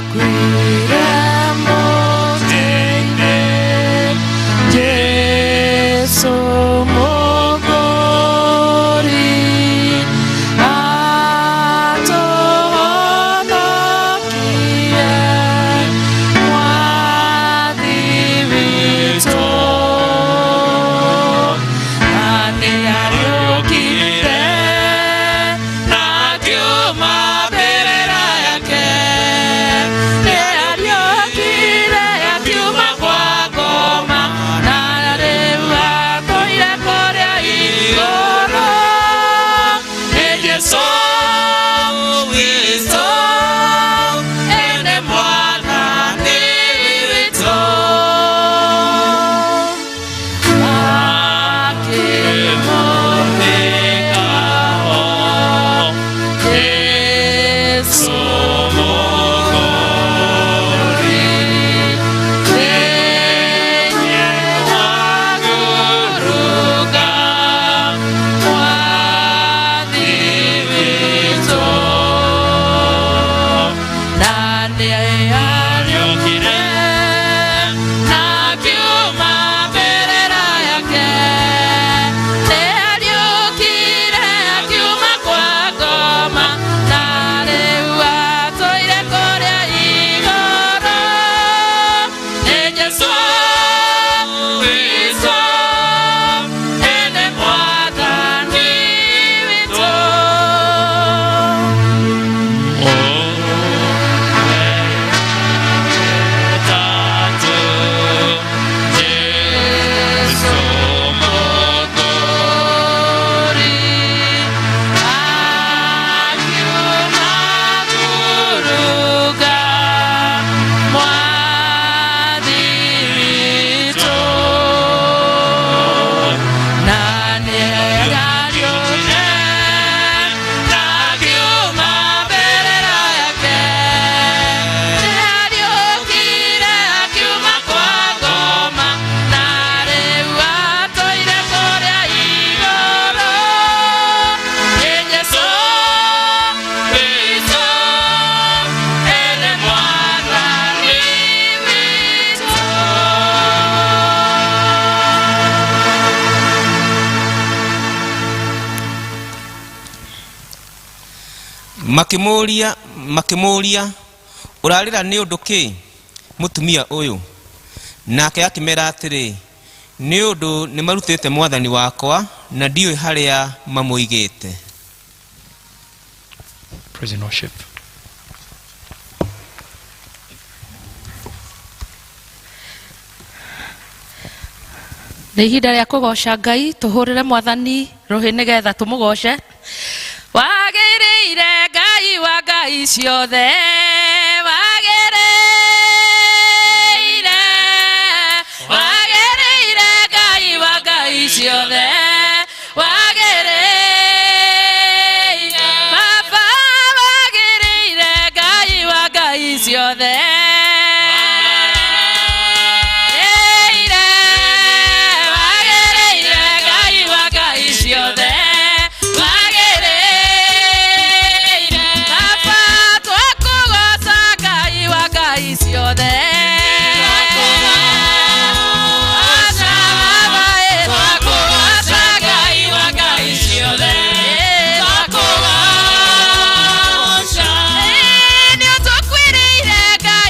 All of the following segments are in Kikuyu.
Wakuire mũtĩ-inĩ, Jesũ Mũkũũri, atũhonokie, Mwathi witũ. Na nĩariũkire, na akiuma mbĩrĩra yake. Nĩariũkire, akiuma kwa ngoma, na rĩu atũire kũrĩa igũrũ. Nĩ Jesũ witũ, ene Mwathani witũ. Akĩmũthika ho, Jesũ Mũkũũri, thĩinĩ wa ngurunga, Mwathi witũ. Na nĩariũkire, na akiuma mbĩrĩra yake. Nĩariũkire, akiuma kwa ngoma, na rĩu atũire kũrĩa igũrũ. Nĩ Jesũ witũ, ene Mwathani witũ. Tatu, Jesũ Mũkũũri, akiuma ngurunga, Mwathi witũ. Na nĩariũkire, na akiuma mbĩrĩra yake. Nĩariũkire, akiuma kwa ngoma, na rĩu atũire kũrĩa igũrũ. Nĩ Jesũ witũ, ene Mwathani witũ. Makĩmũũria, "Ũrarĩra nĩ ũndũ kĩ, mũtumia ũyũ?" Nake akĩmera atĩrĩ, "Nĩ ũndũ nĩ marutĩte Mwathani wakwa, na ndiũĩ harĩa mamũigĩte." Praise and worship. Nĩ ihinda rĩa kũgoca Ngai. Tũhũrĩre Mwathani rũhĩ nĩgetha tũmũgoce. Wagĩrĩire, Ngai wa ngai ciothe, wagĩrĩire, wagĩrĩire, Ngai wa ngai ciothe, wagĩrĩire, Baba, wagĩrĩire, Ngai wa ngai ciothe. Wagĩrĩire, wagĩrĩire, Ngai wa ngai ciothe, wagĩrĩire, Baba, twakũgoca, Ngai wa ngai ciothe. Aca, Baba, ĩ, twakũgoca, Ngai wa ngai ciothe, twakũgoca. Ĩ, nĩ ũtũkwĩrĩire, Ngai.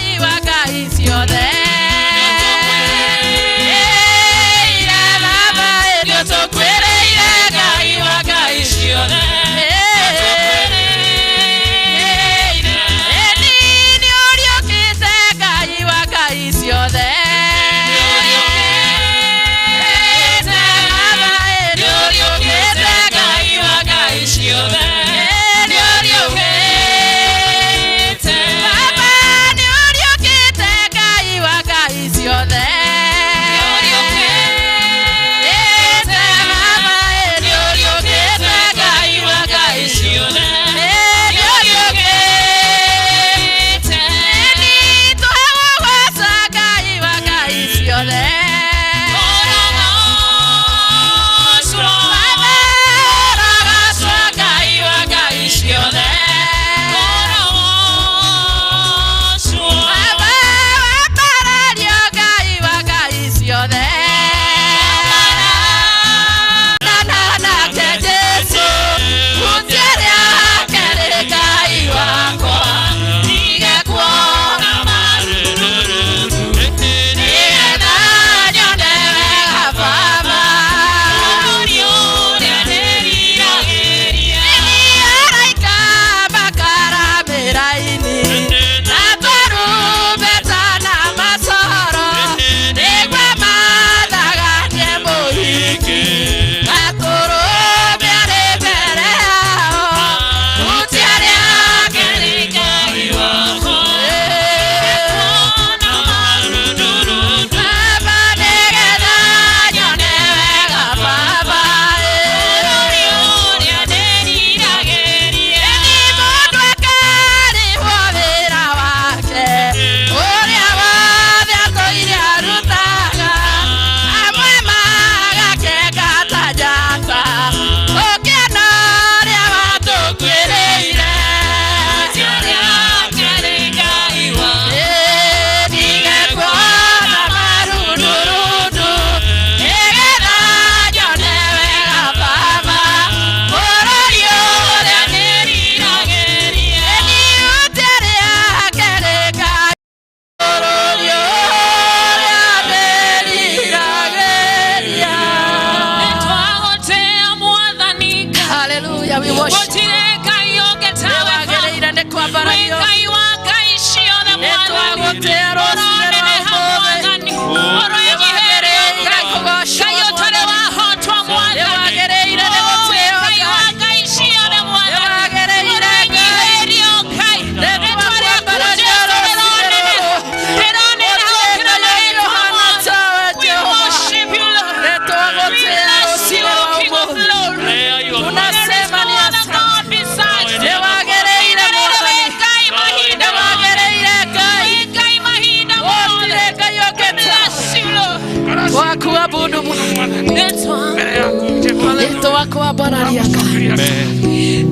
Mbere yaku Jehova. Rĩtwa kwambararia Ngai. Amen.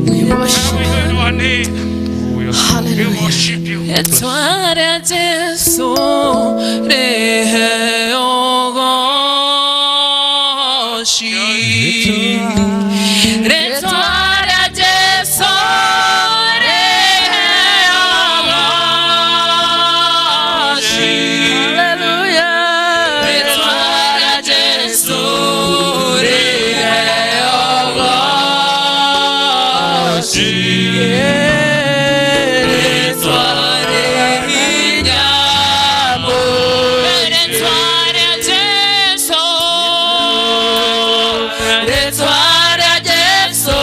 We worship. We nĩ We Hallelujah. worship you. Rĩtwa rĩa Jesũ rĩhe ũgooci. Rĩtwa rĩa Jesũ rĩhe ũgooci. Hallelujah. Rĩtwa rĩa Jesũ rĩhe ũgooci. Rĩtwa rĩ hinya mũno. Rĩtwa rĩa Jesũ, rĩtwa rĩa Jesũ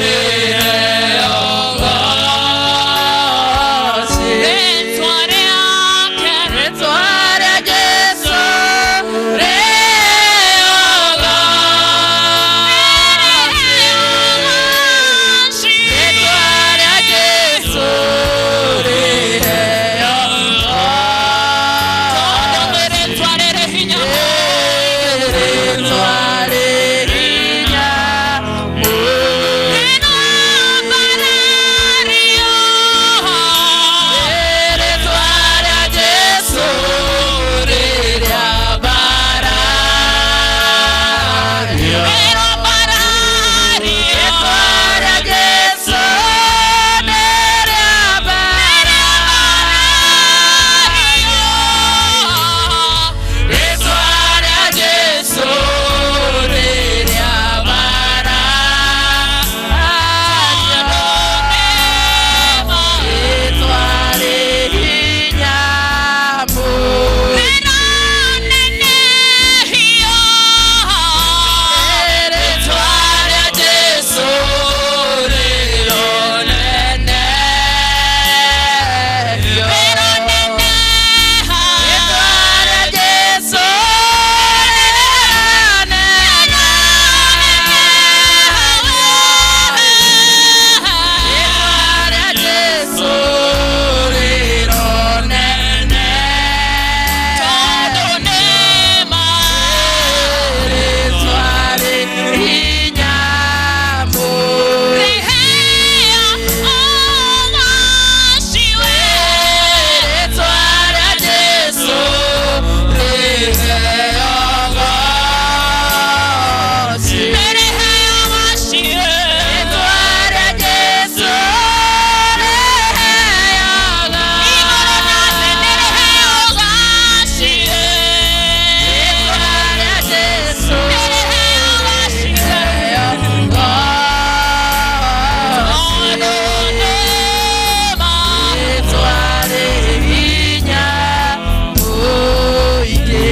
rĩhe ũgooci. Rĩtwa rĩake, rĩtwa rĩa Jesũ rĩhe ũgooci. Rĩtwa rĩa Jesũ rĩhe ũgooci. Tondũ nĩ rĩtwa rĩrĩ hinya. Rĩtwa rĩ hinya Rĩtwa rĩa Jesũ rĩrĩa mbarario. Rĩtwa rĩa Jesũ rĩrĩa mbarario. Rĩtwa rĩa Jesũ rĩrĩa mbarario. Rĩtwa rĩ hinya mũno. Rĩtwa rĩa Jesũ rĩronene. Rĩtwa rĩa Jesũ rĩronene. Rĩtwa rĩa Jesũ rĩronene. Rĩtwa rĩ hinya mũno. Rĩtwa rĩa Jesũ rĩhe ũgooci. Rĩtwa rĩa Jesũ rĩhe ũgooci. Rĩtwa rĩa Jesũ rĩhe ũgooci. Rĩtwa rĩ hinya mũingĩ.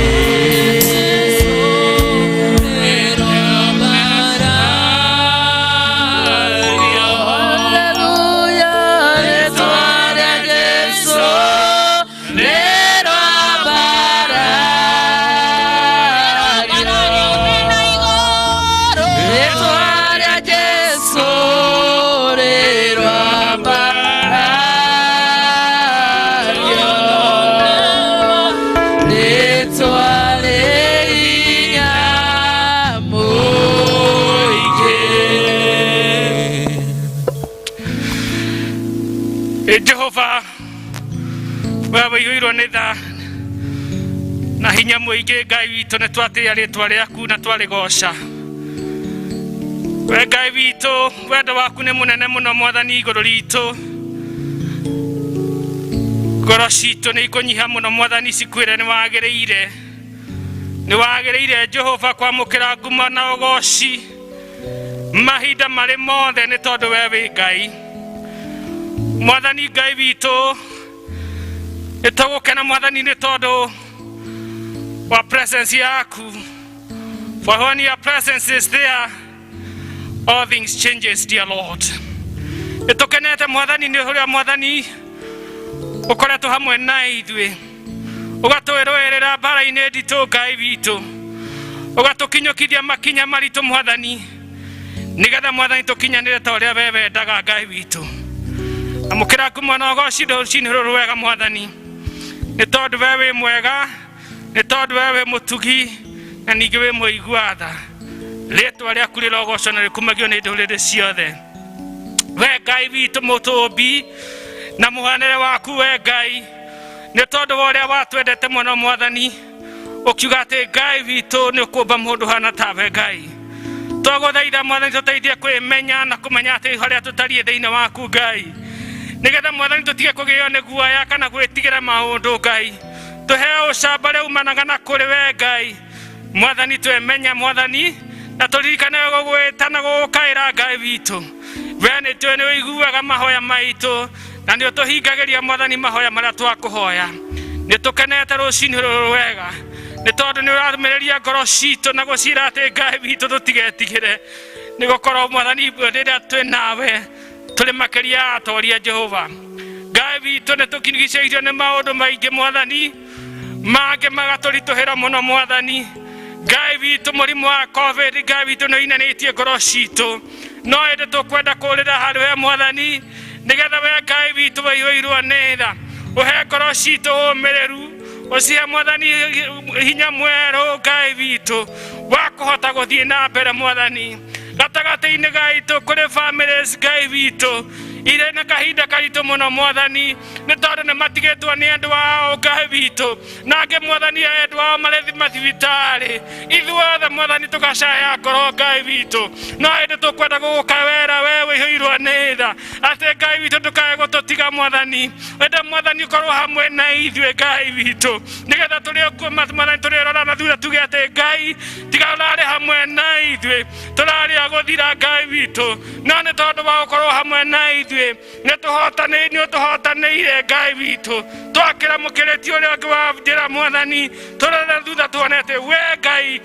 Hallelujah, rĩtwa rĩa Jesũ rĩrwambarario. Rĩtwa rĩa Jesũ rĩrwambarario. Rĩtwa rĩ hinya mũingĩ. Ĩ Jehova, we wĩihũirwo nĩ tha na hinya mũingĩ. Ngai witũ, nĩ twatĩĩa rĩtwa rĩaku na twarĩgoca. We Ngai witũ, wendo waku nĩ mũnene mũno, Mwathani, igũrũ ritũ. Ngoro citũ nĩ ikũnyiha mũno, Mwathani, cikwĩre nĩ wagĩrĩire, nĩ wagĩrĩire, Jehova, kwamũkĩra ngumo na ũgoci mahinda marĩ mothe, nĩ tondũ we wĩ Ngai. Mwathani Ngai witũ, nĩ tũgũkena, Mwathani, nĩ tondũ wa presence yaku. For when your presence is there, all things changes, dear Lord. Nĩ tũkenete, Mwathani, nĩ ũrĩa, Mwathani, ũkoretwo hamwe na ithuĩ, ũgatwĩrũĩrĩra mbara-inĩ nditũ, Ngai witũ, ũgatũkinyũkithia makinya maritũ, Mwathani, nĩgetha, Mwathani, tũkinyanĩre ta ũrĩa we wendaga. Ngai witũ, amũkĩra ngumo na ũgoci rũcinĩ rũrũ wega, Mwathani, nĩ tondũ we wĩ mwega, nĩ tondũ we wĩ mũtugi, Na ningĩ wĩ mũigua tha. Rĩtwa rĩaku rĩrogocwo na rĩkumagio nĩ ndũrĩrĩ ciothe. We Ngai witũ mũtũmbi na mũhanĩre waku we Ngai, nĩ tondũ wa ũrĩa watwendete mũno Mwathani, ũkiuga atĩ Ngai witũ nĩ ũkũmba mũndũ hana tawe Ngai. Twagũthaitha Mwathani tũteithie kwĩmenya na kũmenya atĩ harĩa tũtariĩ thĩinĩ waku Ngai, nĩgetha Mwathani tũtige kũgĩo nĩ guoya kana gwĩtigĩra maũndũ Ngai. Tũheo ũcamba ũrĩa umanaga na kũrĩ we Ngai. Mwathani twemenya Mwathani na tũririkane gũgwĩta na gũgũkaĩra Ngai witũ. We nĩ tũĩ nĩ ũiguaga mahoya maitũ na nĩ ũtũhingagĩria Mwathani mahoya marĩa twakũhoya. Nĩ tũkenete rũcinĩ rũrũ wega nĩ tondũ nĩ ũramĩrĩria ngoro citũ na gũcira atĩ Ngai witũ tũtigetigĩre, nĩ gũkorwo Mwathani rĩrĩa twĩ nawe tũrĩ makĩria ya atoria Jehova. Ngai witũ nĩ tũkirigicĩirio nĩ maũndũ maingĩ Mwathani, mangĩ magatũritũhĩra mũno Mwathani. Ngai witũ mũrimũ wa COVID Ngai witũ nĩ ũinanĩtie ngoro citũ, no ĩndĩ tũkwenda kũrĩra harĩ we Mwathani, nĩgetha we Ngai witũ waiyũirwo nĩ tha ũhe ngoro citũ ũmĩrĩru, ũcihe Mwathani hinya mwerũ Ngai witũ wa kũhota gũthiĩ na mbere Mwathani. Gatagatĩ-inĩ gaitũ kũrĩ families Ngai witũ irĩ na kahinda karitũ mũno Mwathani, nĩ tondũ nĩ matigĩtwo nĩ endwa ao Ngai witũ, na angĩ Mwathani endwa ao marĩ mathibitarĩ. Ithuothe Mwathani tũgacaya ngoro Ngai witũ, no ĩndĩ tũkwenda gũgũkawera we wĩihũirwo nĩ tha atĩ Ngai witũ ndũkae gũtũtiga Mwathani. Ĩndĩ Mwathani ũkorwo hamwe na ithuĩ Ngai witũ, nĩgetha tũrĩ okuo Mwathani tũrĩrora na thutha tuge atĩ Ngai tiga ũrarĩ hamwe na ithuĩ tũrarĩ a gũthira Ngai witũ, no nĩ tondũ wa gũkorwo hamwe na ithuĩ nĩ tũhotanĩ nĩ ũtũhotanĩire Ngai witũ. Twakĩra mũkĩrĩti ũrĩa ũngĩ wa njĩra Mwathani, tũrore thutha tuone atĩ we Ngai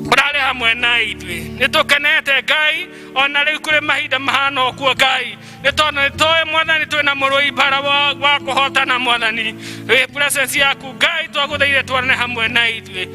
ũrarĩ hamwe na ithuĩ. Nĩ tũkenete Ngai ona rĩu kũrĩ mahinda mahana ũguo Ngai, nĩ tondũ nĩ tũĩ Mwathani twĩna mũrũi mbara wa kũhotana Mwathani. Wĩ presence yaku Ngai twagũthaire twarane hamwe na ithuĩ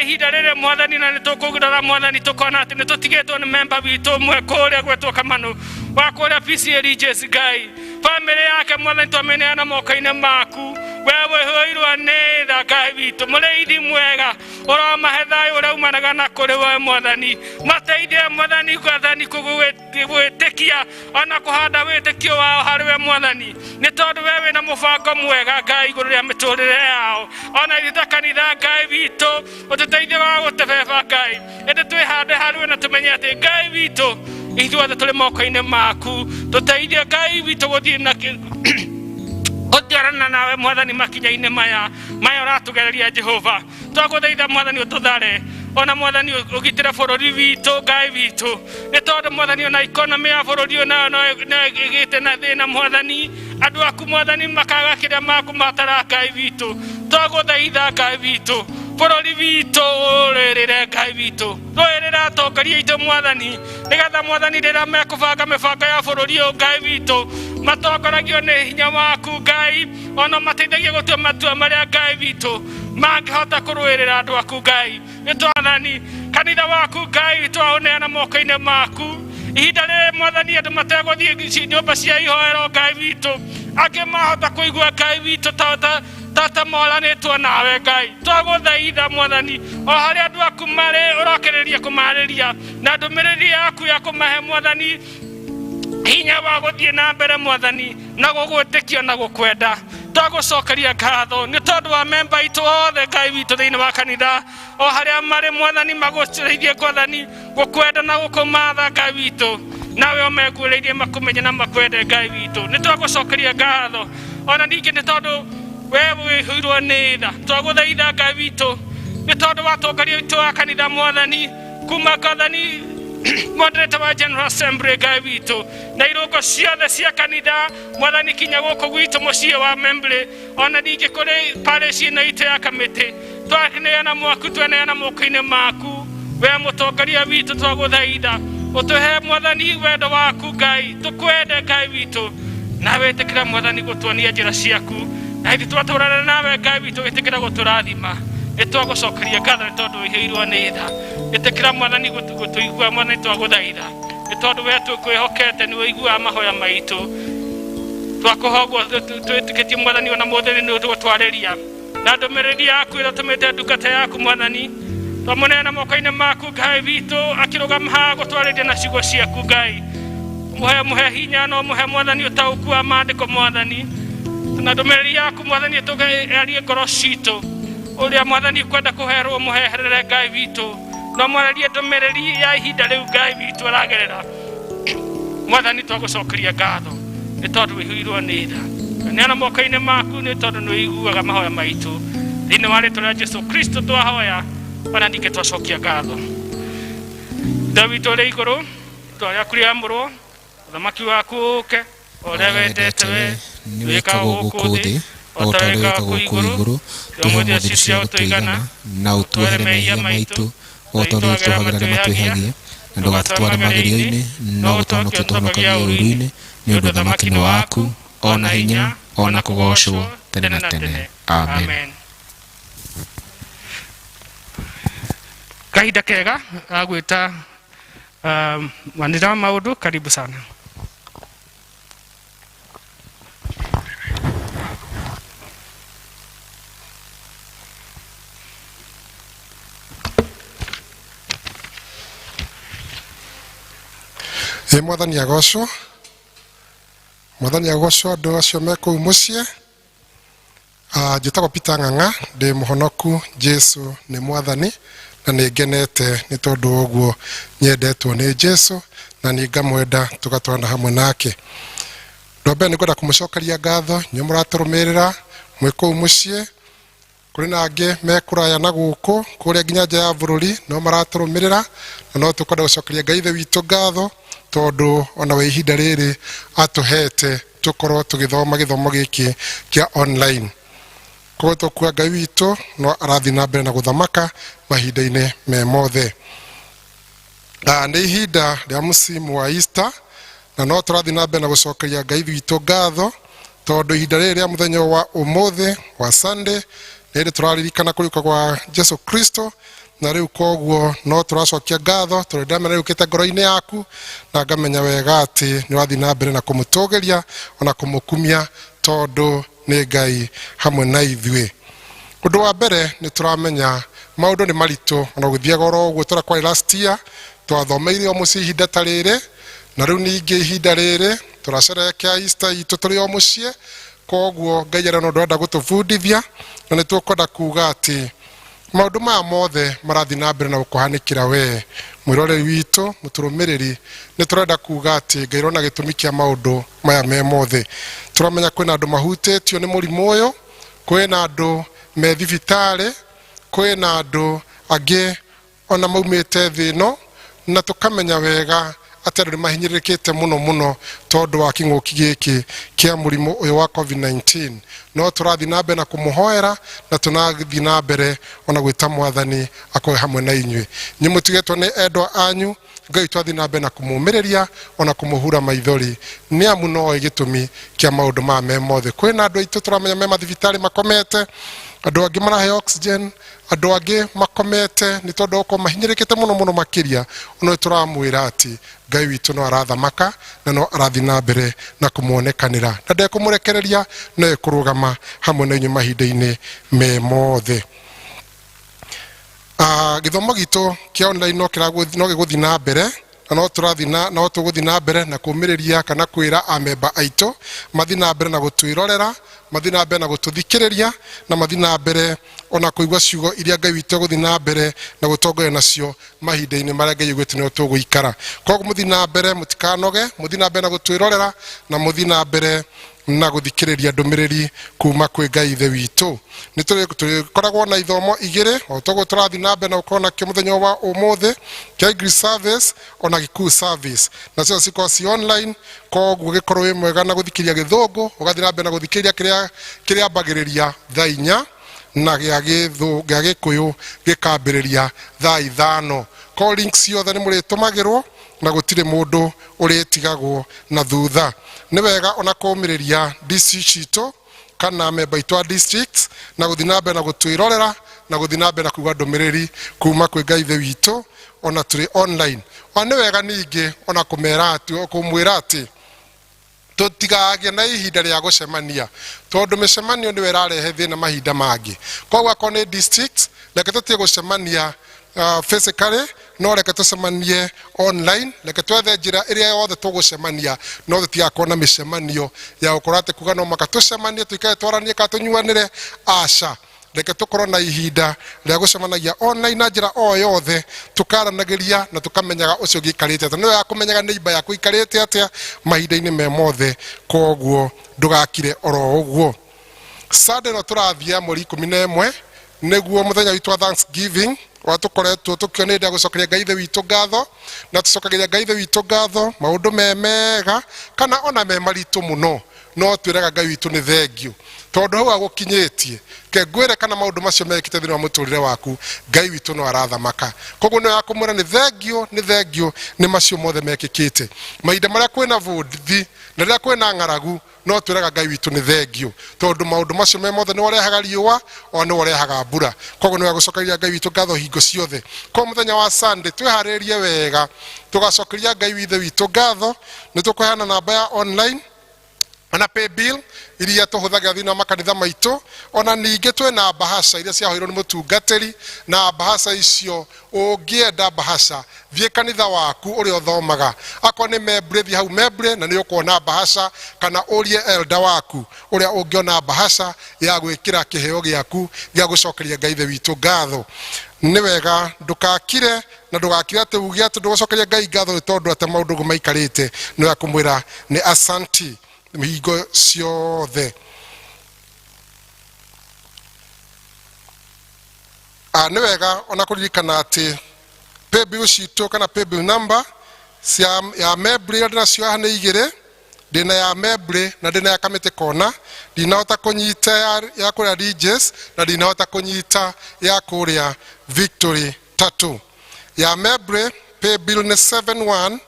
ihinda rĩrĩ Mwathani, na nĩ tũkũgũrara Mwathani tũkona atĩ nĩ tũtigĩtwo nĩ memba witũ ũmwe kũrĩa gwetwo Kamanu wa kũrĩa PCA Regis Ngai. Bamĩrĩ yake Mwathani twamĩneana moko-inĩ maku, we wĩhũirwo nĩ tha Ngai witũ, mũrĩithi mwega ũromahe thayũ ũrĩa umanaga na kũrĩ we Mwathani. Mateithie Mwathani Mwathani gwĩtĩkia ona kũhanda wĩtĩkio wao harĩ we Mwathani, nĩ tondũ we wĩna mũbango mwega Ngai igũrũ rĩa mĩtũrĩre yao. Ona ithuĩ ta kanitha Ngai witũ ũtũteithie wa gũtebeba Ngai, ĩndĩ twĩhande harĩ we na tũmenye atĩ Ngai witũ ithuothe tũrĩ moko-inĩ maku. Tũteithie Ngai witũ gũthiĩ na gũtwarana nawe Mwathani makinya-inĩ maya maya ũratũgereria Jehova. Twagũthaitha Mwathani ũtũthare, ona Mwathani ũgitĩre bũrũri witũ Ngai witũ, nĩ tondũ Mwathani ona ikonomĩ ya bũrũri ũyũ nayo no ĩgĩte na thĩna Mwathani. Andũ aku Mwathani makaga kĩrĩa makũmatara Ngai witũ. Twagũthaitha Ngai witũ bũrũri witũ ũrĩrĩre Ngai witũ, rũĩrĩra atongoria aitũ Mwathani, nĩgetha Mwathani rĩrĩa mekũbanga mĩbango ya bũrũri ũyũ Ngai witũ matongoragio nĩ hinya waku Ngai, ona mateithagie gũtua matua marĩa Ngai witũ mangĩhota kũrũĩrĩra andũ aku Ngai. Nĩ twathani kanitha waku Ngai twaũneana moko-inĩ maku ihinda rĩrĩ Mwathani, andũ mategũthiĩ nyũmba cia ihoero Ngai witũ, angĩ mahota kũigua Ngai witũ tata moranĩtwo nawe Ngai. Twagũthaitha Mwathani o harĩa andũ aku marĩ ũrokĩrĩria kũmarĩria na ndũmĩrĩri yaku ya kũmahe Mwathani hinya wa gũthiĩ na mbere Mwathani na gũgwĩtĩkia na gũkwenda. Twagũcokeria ngatho nĩ tondũ wa memba itũ othe Ngai witũ thĩinĩ wa kanitha o harĩa marĩ Mwathani, magũteithie Mwathani gũkwenda na gũkũmatha Ngai witũ, nawe ũmeguũrĩirie makũmenye na makwende Ngai witũ. Nĩ twagũcokeria ngatho ona ningĩ nĩ tondũ we wĩhũirwo nĩ tha. Twagũthaitha Ngai witũ nĩ tondũ wa atongoria witũ wa kanitha Mwathani, kuma Mwathani moderator wa General Assembly Ngai witũ na irũngo ciothe cia kanitha Mwathani kinya gũkũ gwitũ mũciĩ wa Membley, ona ningĩ kũrĩ parish ĩno itũ ya Kamĩtĩ, twaneana mwaku tweneana moko-inĩ maku we mũtongoria witũ. Twagũthaitha ũtũhe Mwathani wendo waku Ngai, tũkwende Ngai witũ, na wĩtĩkĩra Mwathani gũtuonia njĩra ciaku, na hĩndĩ twatũrana nawe Ngai witũ wĩtĩkĩra gũtũrathima. Nĩ twagũcokeria ngatho nĩ tondũ wĩhĩirwo nĩ tha. Ĩtĩkĩra Mwathani gũtũigua Mwathani, twagũthaitha nĩ tondũ we twĩkwĩhokete nĩ ũiguaga mahoya maitũ. Twakũhogwo twĩtĩkĩtie Mwathani ona mũthĩ nĩ ũgũtwarĩria na ndũmĩrĩri yaku ĩrĩa ũtũmĩte ndungata yaku Mwathani. Twamũneana moko-inĩ maku Ngai witũ, akĩrũgama haha gũtwarĩria na ciugo ciaku Ngai. Mũhe mũhe hinya no mũhe Mwathani ũtaũku wa maandĩko Mwathani, na ndũmĩrĩri yaku Mwathani ĩtũgerie ngoro citũ ũrĩa Mwathani ũkwenda kũherwo mũheherere Ngai witũ, no mwarĩrie ndũmĩrĩri ya ihinda rĩu Ngai witũ aragerera. Mwathani twagũcokeria ngatho nĩ tondũ wĩihũirwo nĩ tha. Neana moko-inĩ maku nĩ tondũ nĩ ũiguaga mahoya maitũ. Thĩinĩ wa rĩtwa rĩa Jesu Kristo twahoya ona ningĩ twacokia ngatho. Ithe witũ ũrĩ igũrũ, rĩtwa rĩaku rĩamũrwo, ũthamaki waku ũũke, o ũrĩa wendete we nĩ wĩkagwo gũkũ thĩ o ta ũrĩa wĩkagwo kũu igũrũ. Tũhe ũmũthĩ irio cia gũtũigana, na ũtuohere mehia maitũ o ta ũrĩa tũhagĩra arĩa matwĩhagia, na ndũgatũtware magerio-inĩ, no gũtũhonokia ũtũhonokagie ũũru-inĩ, nĩ ũndũ ũthamaki nĩ waku, o na hinya, o na kũgoocwo tene na tene. Amen. Amen. Kahinda kega ga gwĩta mwanĩrĩra wa maũndũ, karibu sana. Ĩ Mwathani agocwo, Mwathani agocwo andũ acio me kũu mũciĩ. Ah, njĩtagwo Peter Ng'ang'a, ndĩ mũhonoku, Jesu nĩ Mwathani, na nĩ ngenete nĩ tondũ wa ũguo nyendetwo nĩ Jesu, na nĩ ngamwenda tũgatwarana hamwe nake. Ũndũ wa mbere nĩ ngwenda kũmũcokeria ngatho inyuĩ mũratũrũmĩrĩra mwĩ kũu mũciĩ, kũrĩ na angĩ me kũraya na gũkũ kũrĩa nginya nja ya bũrũri no maratũrũmĩrĩra, na no tũkwenda gũcokeria Ngai Ithe witũ ngatho tondũ ona we ihinda rĩrĩ atũhete tũkorwo tũgĩthoma gĩthomo gĩkĩ kĩa online. Koguo tũkuga Ngai witũ no arathiĩ na mbere na gũthamaka mahinda-inĩ me mothe. Nĩ ihinda rĩa msimu wa Easter, na no tũrathiĩ na mbere na gũcokeria Ngai witũ ngatho tondũ ihinda rĩrĩ rĩa mũthenya wa ũmũthĩ wa Sunday nĩ hĩndĩ tũraririkana kũriũka gwa Jesu Kristo, na rĩu koguo no tũracokia ngatho tondũ ndamenya nĩ ũkĩte ngoro-inĩ yaku, na ngamenya wega atĩ nĩ ũrathiĩ na mbere na kũmũtũgĩria ona kũmũkumia tondũ nĩ Ngai hamwe na ithuĩ. Ũndũ wa mbere nĩ tũramenya maũndũ nĩ maritũ, ona gũthiaga oro ũguo tũrĩa kwarĩ last year, twathomeire o mũciĩ ihinda ta rĩrĩ, na rĩu ningĩ ihinda rĩrĩ tũracerehekea Easter itũ tũrĩ o mũciĩ. Koguo Ngai arĩ na ũndũ arenda gũtũbundithia, na nĩ tũkwenda kuga atĩ maũndũ maya mothe marathiĩ na mbere na gũkũhanĩkĩra we mwĩroreri witũ, mũtũrũmĩrĩri. Nĩ tũrenda kuga atĩ Ngai arona gĩtũmi kĩa maũndũ maya me mothe. Tũramenya kwĩna andũ mahutĩtio nĩ mũrimũ ũyũ, kwĩna andũ me thibitarĩ, kwĩna andũ angĩ ona maumĩte thĩ ĩno, na tũkamenya wega atĩ andũ nĩ mahinyĩrĩrĩkĩte mũno mũno tondũ wa kĩng'ũki gĩkĩ kĩa mũrimũ ũyũ wa COVID-19. No tũrathiĩ na mbere na kũmũhoera, na tũrathiĩ na mbere ona gwĩta Mwathani akorwe hamwe na inyuĩ. Inyuĩ mũtigĩtwo nĩ endwa anyu, Ngai twathiĩ na mbere na kũmũmĩrĩria ona kũmũhura maithori, nĩ amu noĩ gĩtũmi kĩa maũndũ maya me mothe. Kwĩna andũ aitũ tũramenya me mathibitarĩ makomete, andũ angĩ maraheo oxygen, andũ angĩ makomete nĩ tondũ wa gũkorwo mahinyĩrĩkĩte mũno mũno makĩria. Ona nĩ tũramwĩra atĩ Ngai witũ no arathamaka na no arathiĩ na mbere na kũmuonekanĩra, na ndekũmũrekereria, no ekũrũgama hamwe na inyuĩ mahinda-inĩ me mothe. Gĩthomo gitũ kĩa online no gĩgũthiĩ na mbere, na no tũrathiĩ na, no tũgũthiĩ na mbere na kũmĩrĩria kana kwĩra amemba aitũ mathiĩ na mbere na gũtwĩrorera, mathiĩ na mbere na gũtũthikĩrĩria, na mathiĩ na mbere ona kũigua ciugo iria Ngai witũ egũthiĩ na mbere na gũtongoria nacio mahinda-inĩ marĩa Ngai augĩte nĩo tũgũikara. Koguo mũthiĩ na mbere, mũtikanoge, mũthiĩ na mbere na gũtwĩrorera, na mũthiĩ na mbere na gũthikĩrĩria ndũmĩrĩri kuma kwĩ Ngai Ithe witũ. Nĩ tũrĩkoragwo na ithomo igĩrĩ o toguo tũrathiĩ na mbere na gũkorwo nakĩo mũthenya wa ũmũthĩ kĩa English service ona Gĩkũyũ service, nacio cikorwo ci online. Koguo gĩkorwo wĩ mwega na gũthikĩrĩria gĩthũngũ, ũgathiĩ na mbere na gũthikĩrĩria kĩrĩa kĩrĩambagĩrĩria thaa inya, na gĩa Gĩkũyũ gĩkambĩrĩria thaa ithano. Ko links ciothe nĩ mũrĩtũmagĩrwo na gũtirĩ mũndũ ũrĩtigagwo na thutha. Nĩ wega ona kũmĩrĩria district citũ kana memba itũ a districts na gũthiĩ na mbere na gũtwĩrorera na gũthiĩ na mbere na kũigua ndũmĩrĩri kuma kwĩ Ngai Ithe witũ ona tũrĩ online. Ona nĩ wega ningĩ ona kũmera atĩ, kũmwĩra atĩ tũtigagĩe na ihinda rĩa gũcemania tondũ mĩcemanio nĩyo ĩrarehe thĩna mahinda mangĩ. Koguo akorwo nĩ districts, reke tũtige gũcemania Physically no reke tũcemanie online, reke twethe njĩra ĩrĩa yothe tũgũcemania, no tũtigakorwo na mĩcemanio ya gũkorwo atĩ kuga no maka tũcemanie, tũikare, twaranie kana tũnyuanĩre. Aca, reke tũkorwo na ihinda rĩa gũcemanagia online na njĩra o yothe, tũkaranagĩria na tũkamenyaga ũcio ũngĩ aikarĩte atĩa. Nĩwe ya kũmenyaga neighbor yaku ikarĩte atĩa mahinda-inĩ me mothe. Koguo ndũgakire oro ũguo. Sunday ĩno tũrathiĩ ya mweri 11 nĩguo mũthenya witũ wa Thanksgiving, ũrĩa tũkoretwo tũkĩona hĩndĩ ya gũcokeria Ngai Ithe witũ ngatho, na tũcokagĩria Ngai Ithe witũ ngatho maũndũ me mega kana ona me maritũ mũno, no twĩraga Ngai witũ nĩ thengiũ tondũ hau agũkinyĩtie. Ke ngwĩre kana maũndũ macio mekĩte thĩinĩ wa mũtũrĩre waku, Ngai witũ no arathamaka. Koguo nĩ yakũmwĩra nĩ thengiũ, nĩ thengiũ nĩ macio mothe mekĩkĩte mahinda marĩa kwĩna bũthi na rĩrĩa kwĩna ng'aragu, no twĩraga Ngai witũ nĩ thengiũ tondũ maũndũ macio me mothe nĩwe ũrehaga riũa o nĩwe ũrehaga mbura. Koguo nĩwe gũcokeria Ngai witũ ngatho hingo ciothe. Koguo mũthenya wa Sunday twĩharĩrĩrie wega, tũgacokeria Ngai withe witũ ngatho. Nĩ tũkũheana namba ya online ona pay bill iria tũhũthagĩra thĩinĩ wa makanitha maitũ. Ona ningĩ twĩna bahasha iria ciahoirwo nĩ mũtungatĩri, na bahasha icio, ũngĩenda bahasha, thiĩ kanitha waku ũrĩa ũthomaga. Akorwo nĩ membre, thiĩ hau membre na nĩ ũkuona bahasha, kana ũrie elder waku ũrĩa ũngĩona bahasha ya gwĩkĩra kĩheo gĩaku gĩa gũcokeria Ngai Ithe witũ ngatho. Nĩ wega ndũkakire na ndũgakire atĩ uge atĩ ndũgũcokeria Ngai ngatho nĩ tondũ atĩ maũndũ ũguo maikarĩte. Nĩ wega kũmwĩra nĩ asanti hingo ciothe. Nĩ wega ona kũririkana atĩ paybill citũ kana paybill number cia ya Membry iria ndĩnacio haha nĩ igĩrĩ. Ndĩna ya Membry na ndĩna ya Kamĩtĩ Kona. Ndinahota kũnyita ya kũrĩa Regis na ndinahota kũnyita ya kũrĩa Victory Tatu. Ya Membry paybill nĩ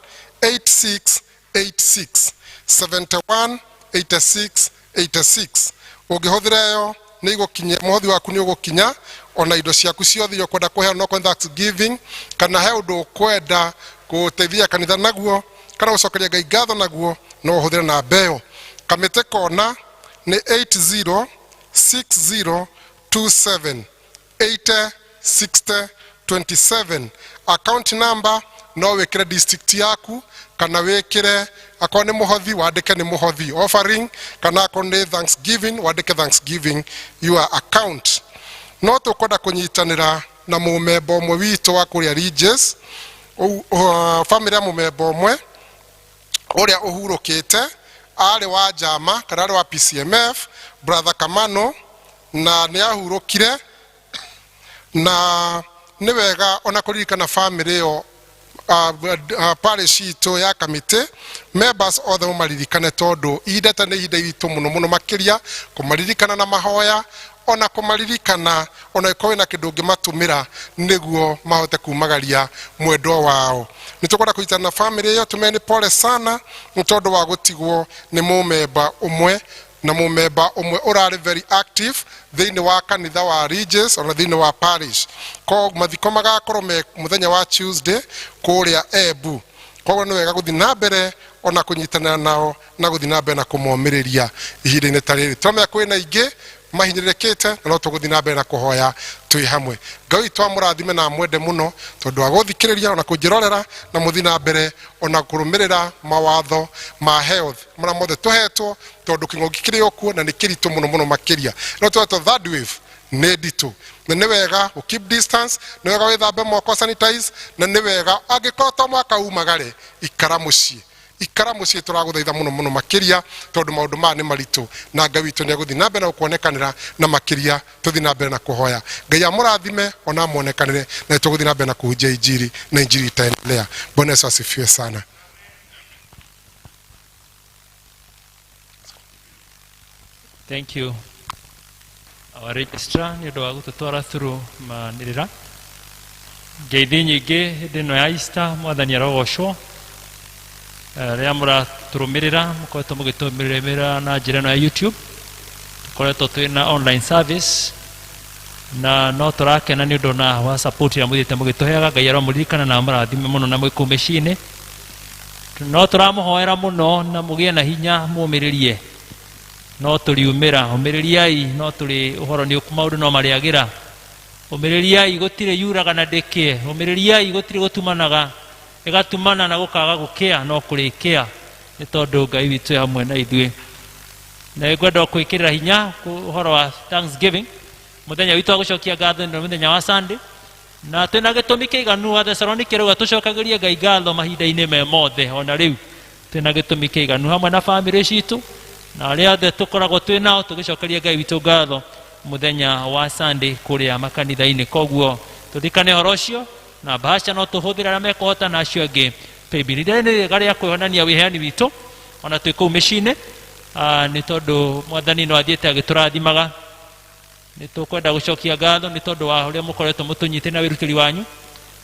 718686, 718686. Ũngĩhũthĩra ĩyo nĩ igũkinya, mũhothi waku nĩ ũgũkinya, ona indo ciaku ciothe iria ũkwenda kũheana, no kwenda Thanksgiving kana he ũndũ ũkwenda gũteithia kanitha naguo kana gũcokeria Ngai ngatho naguo, no ũhũthĩre namba ĩyo. Kamĩtĩ Kona nĩ 806027, 806027. Account number no wĩkĩre district yaku kana wĩkĩre akorwo nĩ mũhothi wandĩke nĩ mũhothi, offering, kana akorwo nĩ Thanksgiving wandĩke Thanksgiving your account. No tũkwenda kũnyitanĩra na mũmemba ũmwe witũ wa kũrĩa Regis, family ya mũmemba ũmwe ũrĩa ũhurũkĩte, arĩ wa njama kana arĩ wa PCMF, Brother Kamano, na nĩ ahurũkire. Na nĩ wega ona kũririkana family ĩyo, parish itũ ya Kamĩtĩ members othe mũmaririkane tondũ ihinda ta nĩ ihinda iritũ mũno mũno makĩria kũmaririkana na mahoya, ona kũmaririkana ona ĩkorwo wĩna kĩndũ ũngĩmatũmĩra nĩguo mahote kumagaria mwendwa wao. Nĩ tũkwenda kũnyitana na family ĩyo, tũmere nĩ pole sana nĩ tondũ wa gũtigwo nĩ mũmemba ũmwe, na mũmemba ũmwe ũrarĩ very active thĩinĩ wa kanitha wa Regis ona thĩinĩ wa parish. Ko mathiko magakorwo me mũthenya wa Tuesday kũrĩa Embu. Koguo nĩ wega gũthiĩ na mbere ona kũnyitanĩra nao na gũthiĩ na mbere na kũmomĩrĩria ihinda-inĩ ta rĩrĩ. Tũramenya kwĩna aingĩ mahinyĩrĩrĩkĩte na no tũgũthiĩ na mbere na kũhoya twĩ hamwe. Ngai witũ amũrathime na amwende mũno tondũ wa gũthikĩrĩria ona kũnjĩrorera, na mũthiĩ na mbere ona kũrũmĩrĩra mawatho ma health marĩa mothe tũhetwo, tondũ kĩng'ũki kĩrĩ o kuo na nĩ kĩritũ mũno mũno makĩria. No tũretwo third wave nĩ nditũ, na nĩ wega gũ keep distance, nĩ wega wĩthambe moko, sanitize, na nĩ wega angĩkorwo to mwaka umagare, ikara mũciĩ, ikara mũciĩ. Tũragũthaitha mũno mũno makĩria tondũ maũndũ maya nĩ maritũ, na Ngai witũ nĩ egũthiĩ na mbere na gũkuonekanĩra, na makĩria tũthiĩ na mbere na kũhoya. Ngai amũrathime ona amuonekanĩre, na tũgũthiĩ na mbere na kũhunjia injiri na injiri itaendelea. Bwana Yesu asifiwe sana. Thank you, our registrar, nĩ ũndũ wa gũtũtwara through manĩrĩra. Ngeithi nyingĩ hĩndĩ ĩno ya Easter, Mwathani arogocwo. Rĩrĩa mũratũrũmĩrĩra, mũkoretwo mũgĩtũrũmĩrĩra na njĩra ĩno ya YouTube, tũkoretwo twĩ na online service na no tũrakena nĩ ũndũ na wa support ĩrĩa mũthiĩte mũgĩtũheaga. Ngai aromũririkana na amũrathime mũno na mwĩ kũu mĩciĩ-inĩ. No tũramũhoera mũno na mũgĩe na hinya, mũmĩrĩrie, no tũriumĩra. Ũmĩrĩriai, no tũrĩ ũhoro nĩ maũndũ no marĩagĩra. Ũmĩrĩriai gũtirĩ yuraga na ndĩkĩe. Ũmĩrĩriai gũtirĩ gũtumanaga ĩgatumana na gũkaga gũkĩa no kũrĩkĩa nĩ tondũ Ngai witũ e hamwe na ithuĩ. Na ngwenda gwĩkĩrĩra hinya ũhoro wa Thanksgiving, mũthenya witũ wa gũcokia ngatho nĩ mũthenya wa Sunday, na twĩna gĩtũmi kĩiganu. Wa Thesalonike rauga tũcokagĩrie Ngai ngatho mahinda-inĩ me mothe. Ona rĩu twĩna gĩtũmi kĩiganu hamwe na bamĩrĩ citũ na arĩa othe tũkoragwo twĩ nao, tũgĩcokeria Ngai witũ ngatho mũthenya wa Sunday kũrĩa makanitha-inĩ. Koguo tũririkane ũhoro ũcio na bahasha no tũhũthĩre arĩa mekũhota na acio angĩ paybill. Rĩrĩ nĩ rĩega rĩa kwĩonania wĩheani witũ ona twĩ kũu mĩciĩ-inĩ, nĩ tondũ Mwathani no athiĩte agĩtũrathimaga. Nĩ tũkwenda gũcokia ngatho nĩ tondũ wa ũrĩa mũkoretwo mũtũnyitĩte na wĩrutĩri wanyu,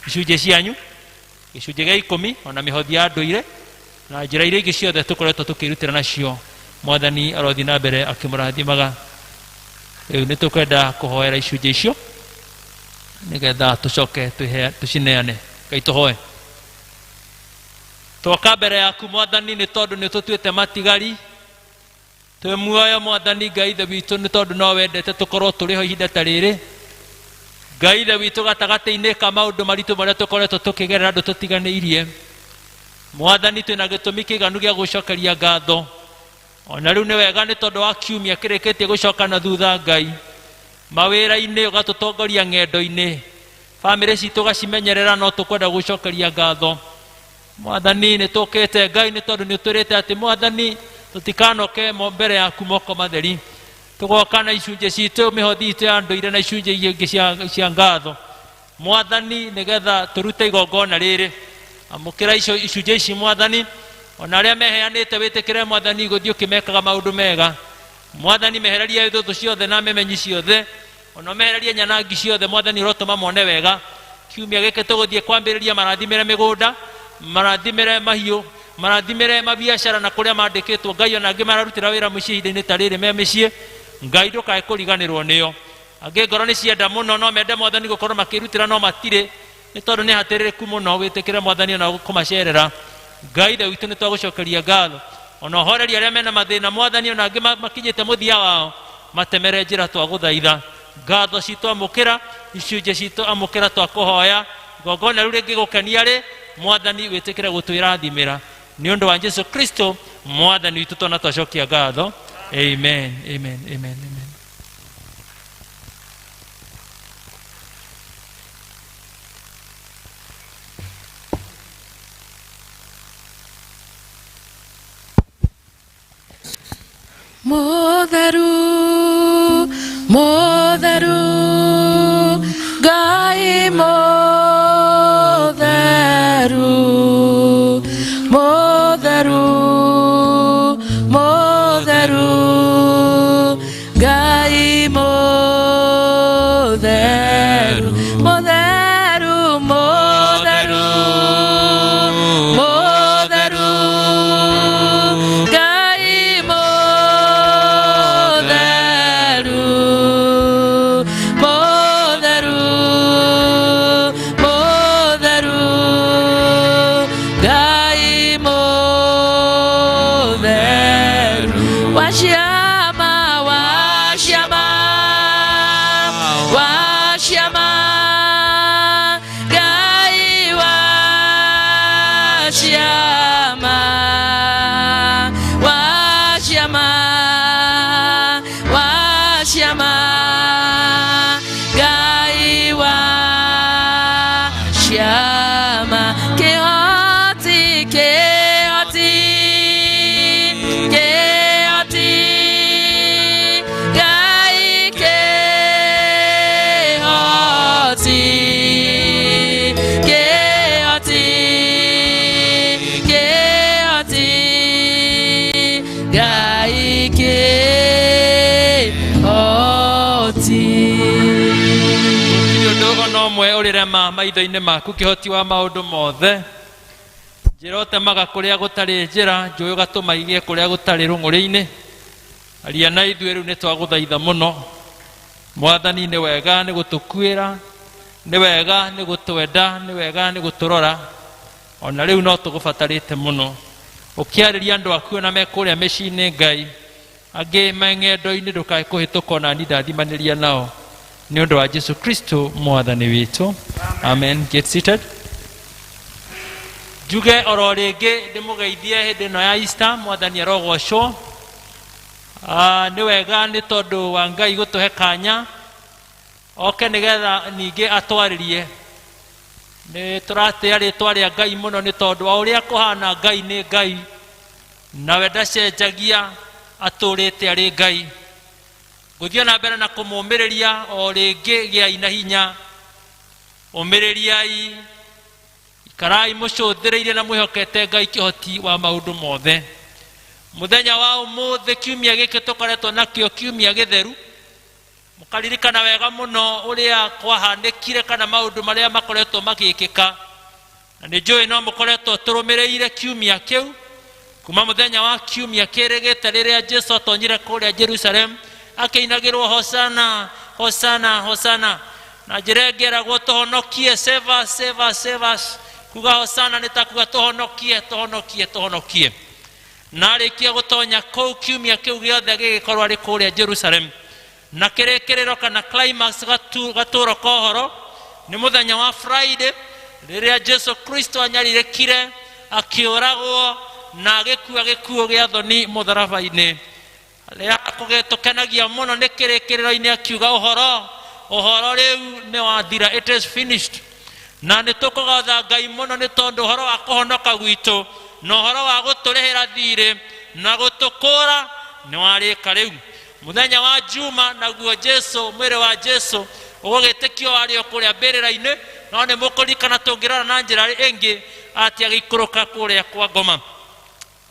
icunjĩ cianyu, gĩcunjĩ gĩa 10, ona mĩhothi ya ndũire na njĩra iria ingĩ ciothe tũkoretwo tũkĩrutĩra nacio. Mwathani arothiĩ na mbere akĩmũrathimaga. Rĩu nĩ tũkwenda kũhoera icunjĩ icio nĩgetha tũcoke tũcineane. Ngai tũhoe. Twoka mbere yaku Mwathani nĩ tondũ nĩ tũtuĩte matigari twĩ muoyo. Mwathani Ngai Ithe witũ, nĩ tondũ no wendete tũkorwo tũrĩ ho ihinda ta rĩrĩ. Ngai Ithe witũ, gatagatĩ-inĩ ka maũndũ maritũ marĩa tũkoretwo tũkĩgerera, andũ tũtiganĩirie. Mwathani, twĩna gĩtũmi kĩiganu gĩa gũcokeria ngatho ona rĩu. Nĩ wega nĩ tondũ wa kiumia kĩrĩkĩtie gũcoka na thutha. Ngai, mawĩra-inĩ ũgatũtongoria, ng'endo-inĩ bamĩrĩ citũ ũgacimenyerera, no tũkwenda gũcokeria ngatho. Mwathani, nĩ tũkĩte Ngai nĩ tondũ nĩ ũtwĩrĩte atĩ Mwathani tũtikanoke mbere yaku moko matheri. Tũgoka na icunjĩ citũ, mĩhothi itũ ya ndũire na icunjĩ iria ingĩ cia ngatho, Mwathani, nĩgetha tũrute igongona rĩrĩ. Amũkĩra icio icunjĩ ici, Mwathani. Ona arĩa meheanĩte, wĩtĩkĩre Mwathani gũthiĩ ũkĩmekaga maũndũ mega. Mwathani, mehererie thũthũ ciothe na memenyi ciothe, ona mehererie nyanangi ciothe. Mwathani, ũrotũma mone wega. Kiumia gĩkĩ tũgũthiĩ kwambĩrĩria, marathimĩre mĩgũnda, marathimĩre mahiũ, marathimĩre mabiacara na kũrĩa mandĩkĩtwo. Ngai, ona angĩ mararutĩra wĩra mũciĩ ihinda-inĩ ta rĩrĩ me mĩciĩ, Ngai, ndũkae kũriganĩrwo nĩo. Angĩ ngoro nĩ cienda mũno, no mende Mwathani gũkorwo makĩrutĩra, no matirĩ nĩ tondũ nĩ hatĩrĩrĩku mũno. Wĩtĩkĩre Mwathani ona kũmacerera. Ngai Ithe witũ, nĩ twagũcokeria ngatho. Ona ũhoreri arĩa mena mathĩna, Mwathani, ona angĩ makinyĩte mũthia wao, matemere njĩra. Twagũthaitha, ngatho citũ amũkĩra, icunjĩ citũ amũkĩra. Twakũhoya igongona rĩu rĩngĩgũkenia rĩ, Mwathani, wĩtĩkĩre gũtwĩrathimĩra nĩ ũndũ wa Jesu Kristo Mwathani witũ tona twacokia ngatho. Amen, amen, amen, amen. Mũtheru, mũtheru, Ngai mũtheru, mũtheru, mũtheru, Ngai mũtheru, mũtheru, mũtheru, mũtheru, Ngai mũtheru, mũtheru, mũtheru, Ngai mũtheru. Wa ciama, wa ciama, wa ciama, Ngai wa ciama, wa ciama, wa ciama, Ngai wa ciama. Kĩhoti, kĩhoti, kĩhoti, Ngai kĩhoti, kĩhoti, kĩhoti, Ngai kĩhoti. Gũtirĩ ũndũ ona ũmwe ũrĩrema maitho-inĩ maku, kĩhoti wa maũndũ mothe. Njĩra ũtemaga kũrĩa gũtarĩ njĩra, njũĩ ũgatũma igĩe kũrĩa gũtarĩ rũng'ũrĩ-inĩ. Aria na ithuĩ rĩu, nĩ twagũthaitha mũno. Mwathani, nĩ wega nĩ gũtũkuĩra, nĩ wega nĩ gũtwenda, nĩ wega nĩ gũtũrora. Ona rĩu no tũgũbatarĩte mũno ũkĩarĩria andũ aku ona me kũrĩa mĩciĩ-inĩ. Ngai, angĩ me ng'endo-inĩ, ndũkae kũhĩtũka ona ni ndathimanĩria nao. Nĩ ũndũ wa Jesu Kristo mwathani witũ, amen. Get seated. Njuge oro rĩngĩ ndĩmũgeithie hĩndĩ ĩno ya Easter. Mwathani arogocwo. Nĩ wega nĩ tondũ wa Ngai gũtũhe kanya oke nĩgetha ningĩ atwarĩrie. Nĩ tũratĩa rĩtwa rĩa Ngai mũno nĩ tondũ o ũrĩa kũhana, Ngai nĩ Ngai nawe ndacenjagia, atũrĩte arĩ Ngai. Ngũthiĩ na mbere na kũmũmĩrĩria o rĩngĩ, gĩai na hinya, ũmĩrĩriai, ikarai mũcũthĩrĩirie na mwĩhokete Ngai kĩhoti wa maũndũ mothe. Mũthenya wa ũmũthĩ, kiumia gĩkĩ tũkoretwo nakĩo kiumia gĩtheru, mũkaririkana wega mũno ũrĩa kwahanĩkire kana maũndũ marĩa makoretwo magĩkĩka, na nĩ njũĩ no mũkoretwo tũrũmĩrĩire kiumia kĩu kuma mũthenya wa kiumia kĩrĩgĩte rĩrĩa Jesu atonyire kũrĩa Jerusalem akĩinagĩrwo hosana, hosana, hosana, na njĩra ĩngĩ eragwo tũhonokie, save us, save us, save us. Kuga hosana nĩ ta kuga tũhonokie, tũhonokie, tũhonokie. Na arĩkia gũtonya kũu, kiumia kĩu gĩothe gĩgĩkorwo arĩ kũrĩa Jerusalem, na kĩrĩkĩrĩro kana climax gatũro ka ũhoro nĩ mũthenya wa Friday rĩrĩa Jesu Kristo anyarirĩkire, akĩũragwo na agĩkua gĩkuũ gĩa thoni mũtharaba-inĩ. Rĩrĩa tũkenagia mũno nĩ kĩrĩkĩrĩro-inĩ akiuga ũhoro rĩu nĩ wathira, it is finished. Na nĩ tũkũgatha Ngai mũno nĩ tondũ ũhoro wa kũhonoka gwitũ na ũhoro wa gũtũrĩhĩra thirĩ na gũtũkũra nĩ warĩka. Rĩu mũthenya wa Juma naguo Jesu, mwĩrĩ wa Jesu ũgũgĩtĩkio warĩ o kũrĩa mbĩrĩra-inĩ, no nĩ mũkũririkana tũngĩrora na njĩra ĩngĩ atĩ agĩikũrũka kũrĩa kwa ngoma.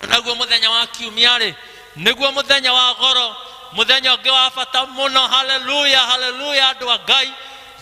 Naguo mũthenya wa kiumia rĩ, nĩguo mũthenya wa goro, mũthenya ũngĩ wa bata mũno. Haleluya, haleluya, andũ a Ngai,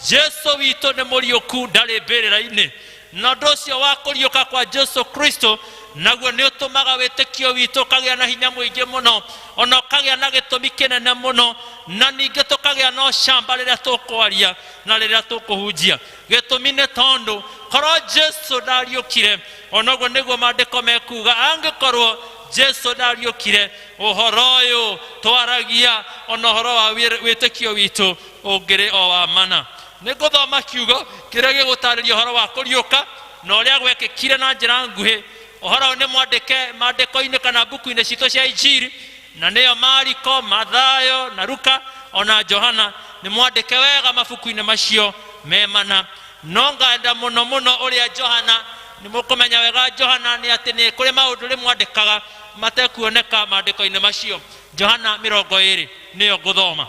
Jesu witũ nĩ mũriũku, ndarĩ mbĩrĩra-inĩ. Na ũndũ ũcio wa kũriũka kwa Jesu Kristo naguo nĩ ũtũmaga wĩtĩkio witũ ũkagĩa na hinya mũingĩ mũno, ona ũkagĩa na gĩtũmi kĩnene mũno, na ningĩ tũkagĩa na ũcamba rĩrĩa tũkwaria na rĩrĩa tũkũhunjia. Gĩtũmi nĩ tondũ korwo Jesu ndariũkire, onoguo nĩguo maandĩko mekuga, angĩkorwo Jesu ndariũkire, ũhoro ũyũ twaragia ona ũhoro wa wĩtĩkio witũ ũngĩrĩ o wa mana. Nĩ ngũthoma kiugo kĩrĩa gĩgũtarĩria ũhoro wa kũriũka na ũrĩa gwekĩkire na njĩra nguhĩ. Ũhoro ũyũ nĩ mwandĩke maandĩko-inĩ kana mbuku-inĩ citũ cia Injiri, na nĩyo Mariko, Mathayo na Luka ona Johana. Nĩ mwandĩke wega mabuku-inĩ macio me mana, no ngenda mũno mũno ũrĩa Johana. Nĩ mũkũmenya wega Johana nĩ atĩ nĩ kũrĩ maũndũ rĩmwandĩkaga matekuoneka maandĩko-inĩ macio. Johana 20 nĩyo ngũthoma.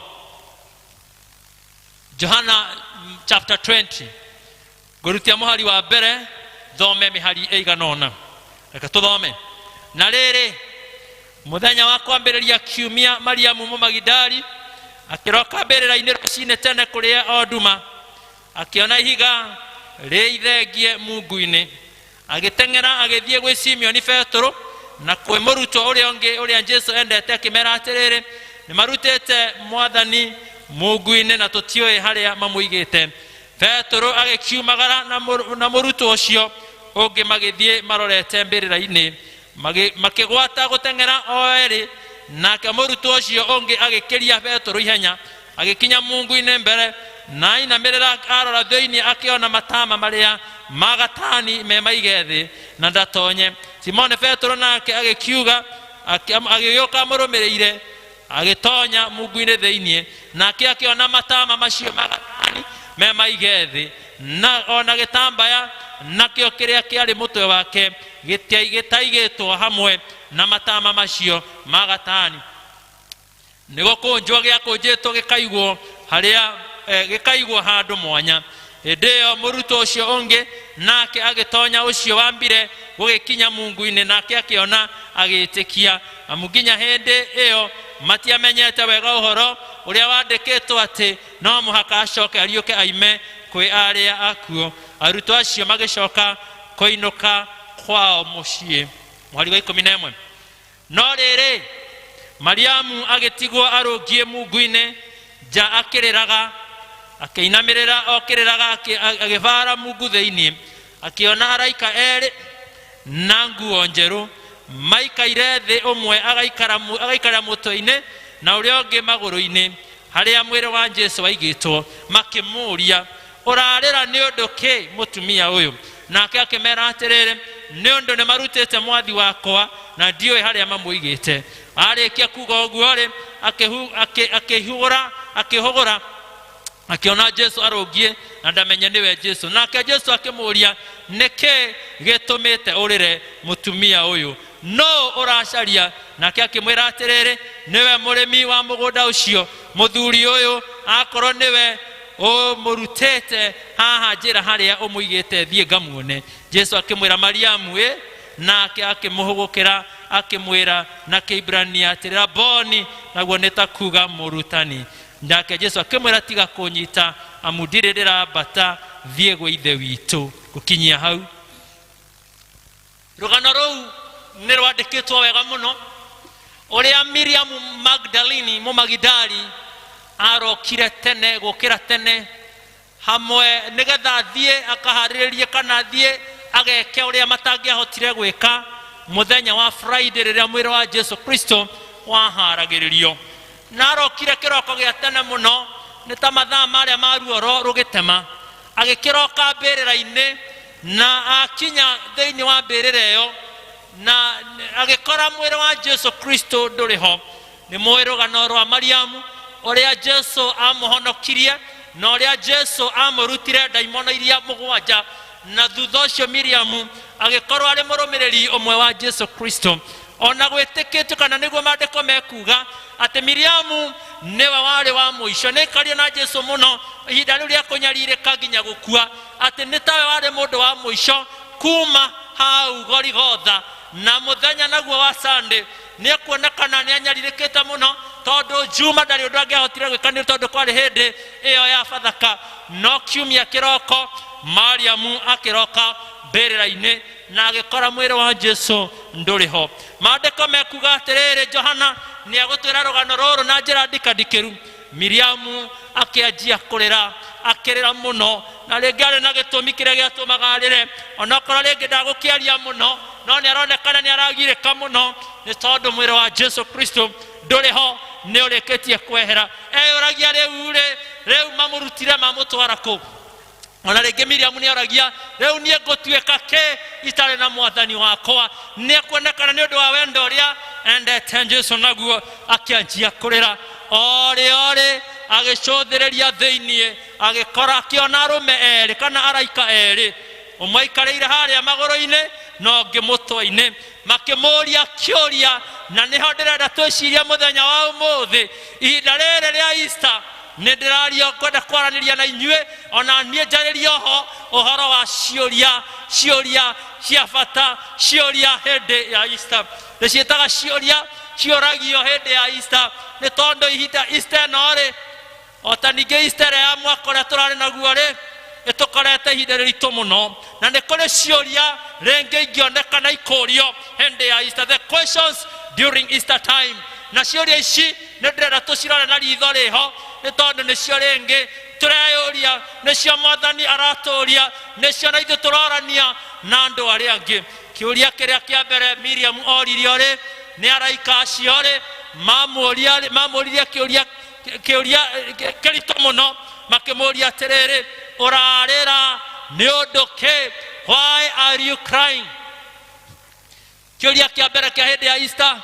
Johana chapter 20, ngũrutia mũhari wa mbere thome mĩhari ĩigana ũna. Reke tũthome. Na rĩrĩ, mũthenya wa kwambĩrĩria kiumia, Mariamu Mũmagidali akĩroka mbĩrĩra-inĩ rũcinĩ tene kũrĩa o nduma, akĩona ihiga rĩithengie mungu-inĩ. Agĩteng'era agĩthiĩ gwĩ Simeoni Petũrũ na kwĩ mũrutwo ũrĩa ũngĩ ũrĩa Jesu endete, akĩmera atĩrĩrĩ, nĩ marutĩte mwathani mungu-inĩ na tũtiũĩ harĩa mamũigĩte. Petũrũ agĩkiumagara na mũrutwo ũcio ũngĩ, magĩthiĩ marorete mbĩrĩra-inĩ. Makĩgwata gũteng'era o erĩ, nake mũrutwo ũcio ũngĩ agĩkĩria Petũrũ ihenya, agĩkinya mungu-inĩ mbere, na ainamĩrĩra arora thĩinĩ, akĩona matama marĩa ma gatani me maige thĩ, na ndatonye. Simoni Petũrũ nake agĩkiuga, agĩgĩũka amũrũmĩrĩire, agĩtonya mungu-inĩ thĩinĩ, nake akĩona matama macio ma gatani me maige thĩ, na ona gĩtambaya nakĩo kĩrĩa kĩarĩ mũtwe wake gĩtaigĩtwo hamwe na matama macio ma gatani, nĩ gũkũnjwo gĩakũnjĩtwo gĩkaigwo harĩa gĩkaigwo handũ mwanya. Hĩndĩ ĩyo mũrutwo ũcio ũngĩ nake agĩtonya, ũcio wambire gũgĩkinya mungu-inĩ, nake akĩona agĩĩtĩkia, amu nginya hĩndĩ ĩyo matiamenyete wega ũhoro ũrĩa wandĩkĩtwo atĩ no mũhaka acoke ariũke aime kwĩ arĩa akuũ. Arutwo acio magĩcoka kũinũka kwao mũciĩ. Mũhari wa 11. No rĩrĩ, Mariamu agĩtigwo arũngiĩ mungu-inĩ nja akĩrĩraga. Akĩinamĩrĩra o kĩrĩraga, agĩbaara mungu thĩinĩ, akĩona araika erĩ na nguo njerũ maikaire thĩ, ũmwe agaikara mũtwe-inĩ na ũrĩa ũngĩ magũrũ-inĩ. Harĩa mwĩrĩ wa Jesu waigĩtwo, makĩmũũria, ũrarĩra nĩ ũndũ kĩ, mũtumia ũyũ? Nake akĩmera atĩrĩrĩ, nĩ ũndũ nĩ marutĩte mwathi wakwa, na ndiũĩ harĩa mamũigĩte. Arĩkia kuga ũguo rĩ, akĩhũgũra akĩhũgũra akĩona Jesu arũngiĩ, na ndamenye nĩwe Jesu. Nake Jesu akĩmũũria, nĩkĩ gĩtũmĩte ũrĩre, mũtumia ũyũ? No ũracaria? Nake akĩmwĩra atĩrĩrĩ, nĩwe mũrĩmi wa mũgũnda ũcio, mũthuri ũyũ, akorwo nĩwe ũmũrutĩte haha, njĩra harĩa ũmũigĩte, thiĩ ngamuone. Jesu akĩmwĩra, Mariamu. Ĩ nake akĩmũhũgũkĩra, akĩmwĩra na Kĩibrania atĩrĩ, Raboni, naguo nĩ ta kuga mũrutani. Nake Jesu akĩmwĩra, tiga kũnyita, amu ndirĩ ndĩrambata thiĩ gwĩ Ithe witũ. Gũkinyia hau, rũgano rũu nĩ rwandĩkĩtwo wega mũno, ũrĩa Miriamu Magdalini Mũmagidali arokire tene, gũkĩra tene hamwe, nĩgetha athiĩ akaharĩrĩrie kana athiĩ ageke ũrĩa matangĩahotire gwĩka mũthenya wa Friday, rĩrĩa mwĩrĩ wa Jesu Kristo waharagĩrĩrio. Na arokire kĩroko gĩa tene mũno, nĩ ta mathaa marĩa ma ruoro rũgĩtema, agĩkĩroka mbĩrĩra-inĩ. Na akinya thĩinĩ wa mbĩrĩra ĩyo, na agĩkora mwĩrĩ wa Jesu Kristo ndũrĩ ho. Nĩ mũĩ rũgano rwa Mariamu, ũrĩa Jesu amũhonokirie na ũrĩa Jesu amũrutire ndaimono iria 7, na thutha ũcio Miriamu agĩkorwo arĩ mũrũmĩrĩri ũmwe wa Jesu Kristo. Ona gwĩtĩkĩtio, kana nĩguo maandĩko mekuga, atĩ Miriamu nĩwe warĩ wa mũico, nĩ aikario na Jesu mũno ihinda rĩu rĩa kũnyarirĩka nginya gũkua, atĩ nĩ tawe warĩ mũndũ wa mũico kuma hau Gorigotha. Na mũthenya naguo wa Sunday nĩ ekuonekana nĩ anyarirĩkĩte mũno, tondũ Juma ndarĩ ũndũ angĩahotire gwĩka, nĩ tondũ kwarĩ hĩndĩ ĩyo ya Bathaka. No kiumia kĩroko Mariamu akĩroka mbĩrĩra-inĩ na agĩkora mwĩrĩ wa Jesu ndũrĩ ho. Maandĩko mekuga atĩrĩrĩ, Johana nĩ egũtwĩra rũgano rũrũ na njĩra ndikandikĩru. Miriamu akĩanjia kũrĩra, akĩrĩra mũno, na rĩngĩ arĩ na gĩtũmi kĩrĩa gĩatũmaga arĩre, onokorwo rĩngĩ ndagũkĩaria mũno, no nĩ aronekana nĩ aragirĩka mũno, nĩ tondũ mwĩrĩ wa Jesu Kristo ndũrĩ ho, nĩ ũrĩkĩtie kwehera. Eyũragia, rĩu rĩ, rĩu mamũrutire mamũtwara kũ? Ona rĩngĩ Miriamu nĩ oragia, rĩu niĩ ngũtuĩka kĩ itarĩ na mwathani wakwa? Nĩ ekuonekana nĩ ũndũ wa wendo ũrĩa endete Jesu naguo, akĩanjia kũrĩra. Orĩ orĩ agĩcũthĩrĩria thĩiniĩ, agĩkora, akĩona arũme erĩ kana araika erĩ, ũmwe aikarĩire harĩa magũrũ-inĩ na ũngĩ mũtwe-inĩ, makĩmũria kĩũria. Na nĩho ndĩrenda twĩcirie mũthenya wa ũmũthĩ, ihinda rĩrĩ rĩa Easter. Nĩ ndĩraria, ngwenda kwaranĩria na inyuĩ, ona niĩ njarĩrie oho ũhoro wa ciũria, ciũria cia bata, ciũria hĩndĩ ya Easter. Ndĩciĩtaga ciũria ciũragio hĩndĩ ya Easter, nĩ tondũ ihinda Easter ĩno rĩ, o ta ningĩ Easter ĩrĩa ya mwaka ũrĩa tũrarĩ naguo rĩ, ĩtũkorete ihinda rĩritũ mũno, na nĩ kũrĩ ciũria rĩngĩ ingĩonekana ikũrio hĩndĩ ya Easter, the questions during Easter time. Na ciũria ici nĩ ndĩrenda tũcirore na ritho rĩho, nĩ tondũ nĩcio rĩngĩ tũreyũria, nĩcio mwathani aratũria, nĩcio na ithuĩ tũrorania na andũ arĩa angĩ. Kĩũria kĩrĩa kĩa mbere Miriam oririo rĩ, nĩ araika acio rĩ, mamũririe kĩũria kĩritũ mũno, makĩmũria atĩrĩrĩ, ũrarĩra nĩ ũndũ kĩ? Why are you crying? Kĩũria kĩa mbere kĩa hĩndĩ ya Easter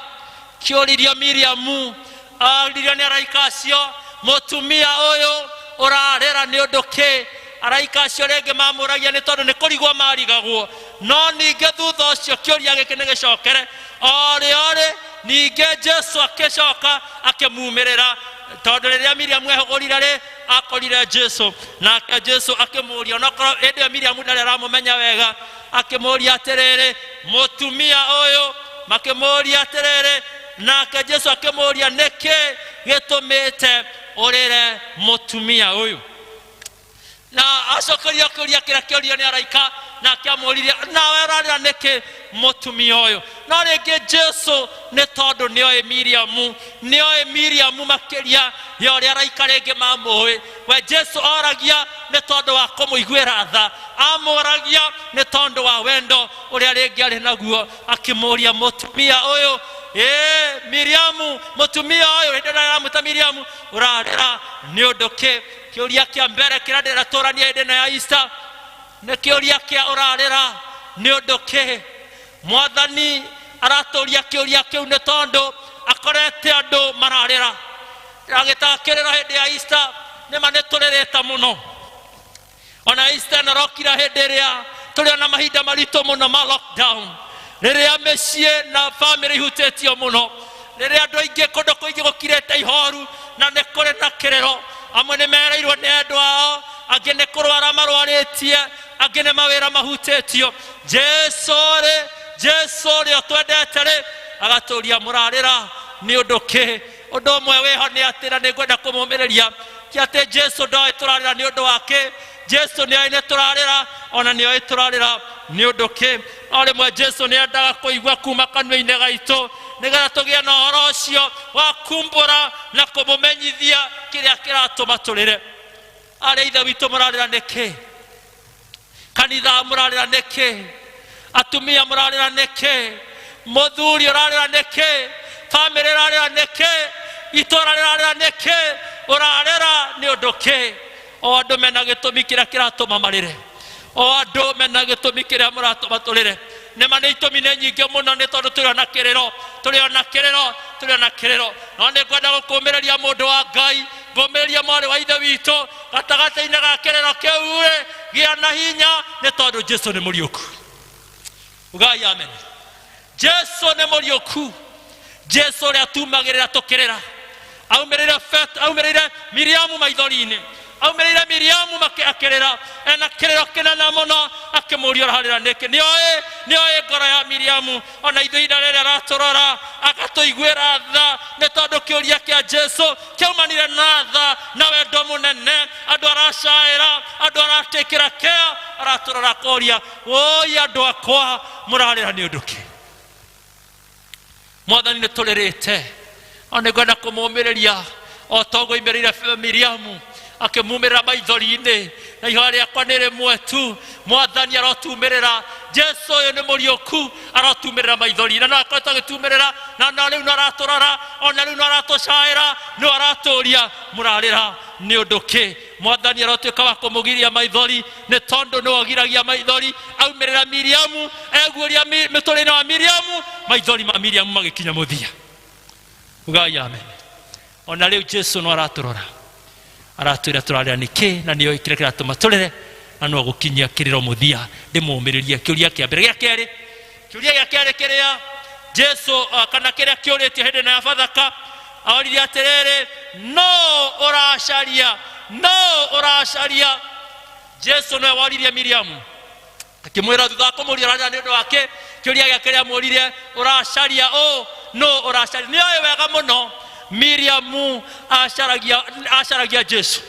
kĩũririo Miriamu, oririo nĩ araika acio, mũtumia ũyũ, ũrarĩra nĩ ũndũ kĩ? Araika acio rĩngĩ mamũragia nĩ tondũ nĩ kũrigwo marigagwo. No ningĩ thutha ũcio kĩũria gĩkĩ nĩ gĩcokere orĩ orĩ, ningĩ Jesu akĩcoka akĩmumĩrĩra, tondũ rĩrĩa Miriamu ehũgũrire rĩ, akorire Jesu. Nake Jesu akĩmũria, onokorwo hĩndĩ ĩyo Miriamu ndarĩ aramũmenya wega, akĩmũria atĩrĩrĩ, mũtumia ũyũ, makĩmũria atĩrĩrĩ, nake Jesu akĩmũria, nĩkĩ gĩtũmĩte ũrĩre, mũtumia ũyũ? Na acokerio kĩũria kĩrĩa kĩũrio nĩ araika, nake amũririe, nawe ũrarĩra nĩkĩ, mũtumia ũyũ? No rĩngĩ Jesu, nĩ tondũ nĩoĩ Miriamu, nĩoĩ Miriamu makĩria ya ũrĩa araika rĩngĩ mamũĩ, we Jesu oragia nĩ tondũ wa kũmũiguĩra tha, amũragia nĩ tondũ wa wendo ũrĩa rĩngĩ arĩ naguo, akĩmũria, mũtumia ũyũ, Ĩ Miriamu, mũtumia ũyũ, hĩndĩ ĩrĩa aramwĩta Miriamu, ũrarĩra nĩ ũndũ kĩ? Kĩũria kĩa mbere kĩrĩa ndĩratũrania hĩndĩ ĩno ya Easter nĩ kĩũria kĩa ũrarĩra nĩ ũndũ kĩ? Mwathani aratũria kĩũria kĩu nĩ tondũ akorete andũ mararĩra. Ndĩragĩtaga kĩrĩro hĩndĩ ya Easter, nĩma nĩ tũrĩrĩte mũno. Ona Easter ĩno ĩrokira hĩndĩ ĩrĩa tũrĩ ona mahinda maritũ mũno ma lockdown, rĩrĩa mĩciĩ na bamĩrĩ ihutĩtio mũno, rĩrĩa andũ aingĩ kũndũ kũingĩ gũkirĩte ihoru na nĩ kũrĩ na kĩrĩro. Amwe nĩ mereirwo nĩ endwa ao, angĩ nĩ kũrwara marwarĩtie, angĩ nĩ mawĩra mahutĩtio. Jesu rĩ, Jesu ũrĩa ũtwendete rĩ, agatũria mũrarĩra nĩ ũndũ kĩ? Ũndũ ũmwe wĩho nĩ atĩ, na nĩ ngwenda kũmũmĩrĩria, ti atĩ Jesu ndoĩ tũrarĩra nĩ ũndũ wa kĩ. Jesu nĩ oĩ nĩ tũrarĩra, ona nĩ oĩ tũrarĩra nĩ ũndũ kĩ. No rĩmwe Jesu nĩ endaga kũigua kuma kanua-inĩ gaitũ, nĩgetha tũgĩe na ũhoro ũcio wa kumbũra na kũmũmenyithia kĩrĩa kĩratũma tũrĩre. Arĩa ithe witũ mũrarĩra nĩkĩ? Kanitha mũrarĩra nĩkĩ? Atumia mũrarĩra nĩkĩ? Mũthuri ũrarĩra nĩkĩ? Bamĩrĩ ĩrarĩra nĩkĩ? Itũra rĩrarĩra nĩkĩ? Ũrarĩra nĩ ũndũ kĩ? O andũ mena gĩtũmi kĩrĩa kĩratũma marĩre, o andũ mena gĩtũmi kĩrĩa mũratũma tũrĩre. Nĩma nĩ itũmi nĩ nyingĩ mũno, nĩ tondũ tũrĩ ona kĩrĩro, tũrĩ ona kĩrĩro, tũrĩ ona kĩrĩro. No nĩ ngwenda gũkũmĩrĩria mũndũ wa Ngai, ngũmĩrĩria mwarĩ wa ithe witũ, gatagatĩ-inĩ ga kĩrĩro kĩu-rĩ, gĩa na hinya, nĩ tondũ Jesu nĩ mũriũku. Ugai amen. Jesu nĩ mũriũku. Jesu ũrĩa tumagĩrĩra tũkĩrĩra, aumĩrĩire Bet, aumĩrĩire Miriamu maithori-inĩ, aumĩrĩire Miriamu akĩrĩra, ena kĩrĩro kĩnene mũno, akĩmũria ũrarĩra nĩkĩ? Nĩoĩ, nĩoĩ ngoro ya Miriamu. Ona ithuĩ ihinda rĩrĩa aratũrora agatũiguĩra tha, nĩ tondũ kĩũria kĩa Jesu kĩaumanire na tha na wendo mũnene. Andũ aracaĩra, andũ aratĩkĩra kĩa, aratũrora akoria, woi andũ akwa, mũrarĩra nĩ ũndũ kĩ? Mwathani, nĩ tũrĩrĩte, no nĩ ngwenda kũmũmĩrĩria o ta ũguo aimĩrĩire Miriamu akĩmumĩrĩra maithori-inĩ, na ihoya rĩakwa nĩ rĩmwe tu, Mwathani arotumĩrĩra. Jesu ũyũ nĩ mũriũku, arotumĩrĩra maithori, na no akoretwo agĩtumĩrĩra, na no rĩu no aratũrora, ona rĩu no aratũcaĩra, no aratũria mũrarĩra nĩ ũndũ kĩ? Mwathani arotuĩka wa kũmũgiria maithori, nĩ tondũ nĩwe ũgiragia maithori. Aumĩrĩra Miriamu, eguũria mĩtũrĩre wa Miriamu, maithori ma Miriamu magĩkinya mũthia. Ugai amen. Ona rĩu Jesu no aratũrora, aratwĩra tũrarĩra nĩkĩ, na nĩoĩ kĩrĩa kĩratũma tũrĩre, na no agũkinyia kĩrĩro mũthia. Ndĩmũmĩrĩrie kĩũria kĩa mbere. Gĩa kerĩ, kĩũria gĩa kerĩ kĩrĩa Jesu kana kĩrĩa kĩũrĩtio hĩndĩ ĩno ya Bathaka, oririe atĩrĩrĩ, no ũracaria, no ũracaria? Jesu nĩwe woririe Miriamu, akĩmwĩra thutha wa kũmũria ũrarĩra nĩ ũndũ wake, kĩũria gĩake kĩrĩa amũririe, ũracaria ũ? No ũracaria? Nĩ oĩ wega mũno Miriamu acaragia, acaragia Jesu.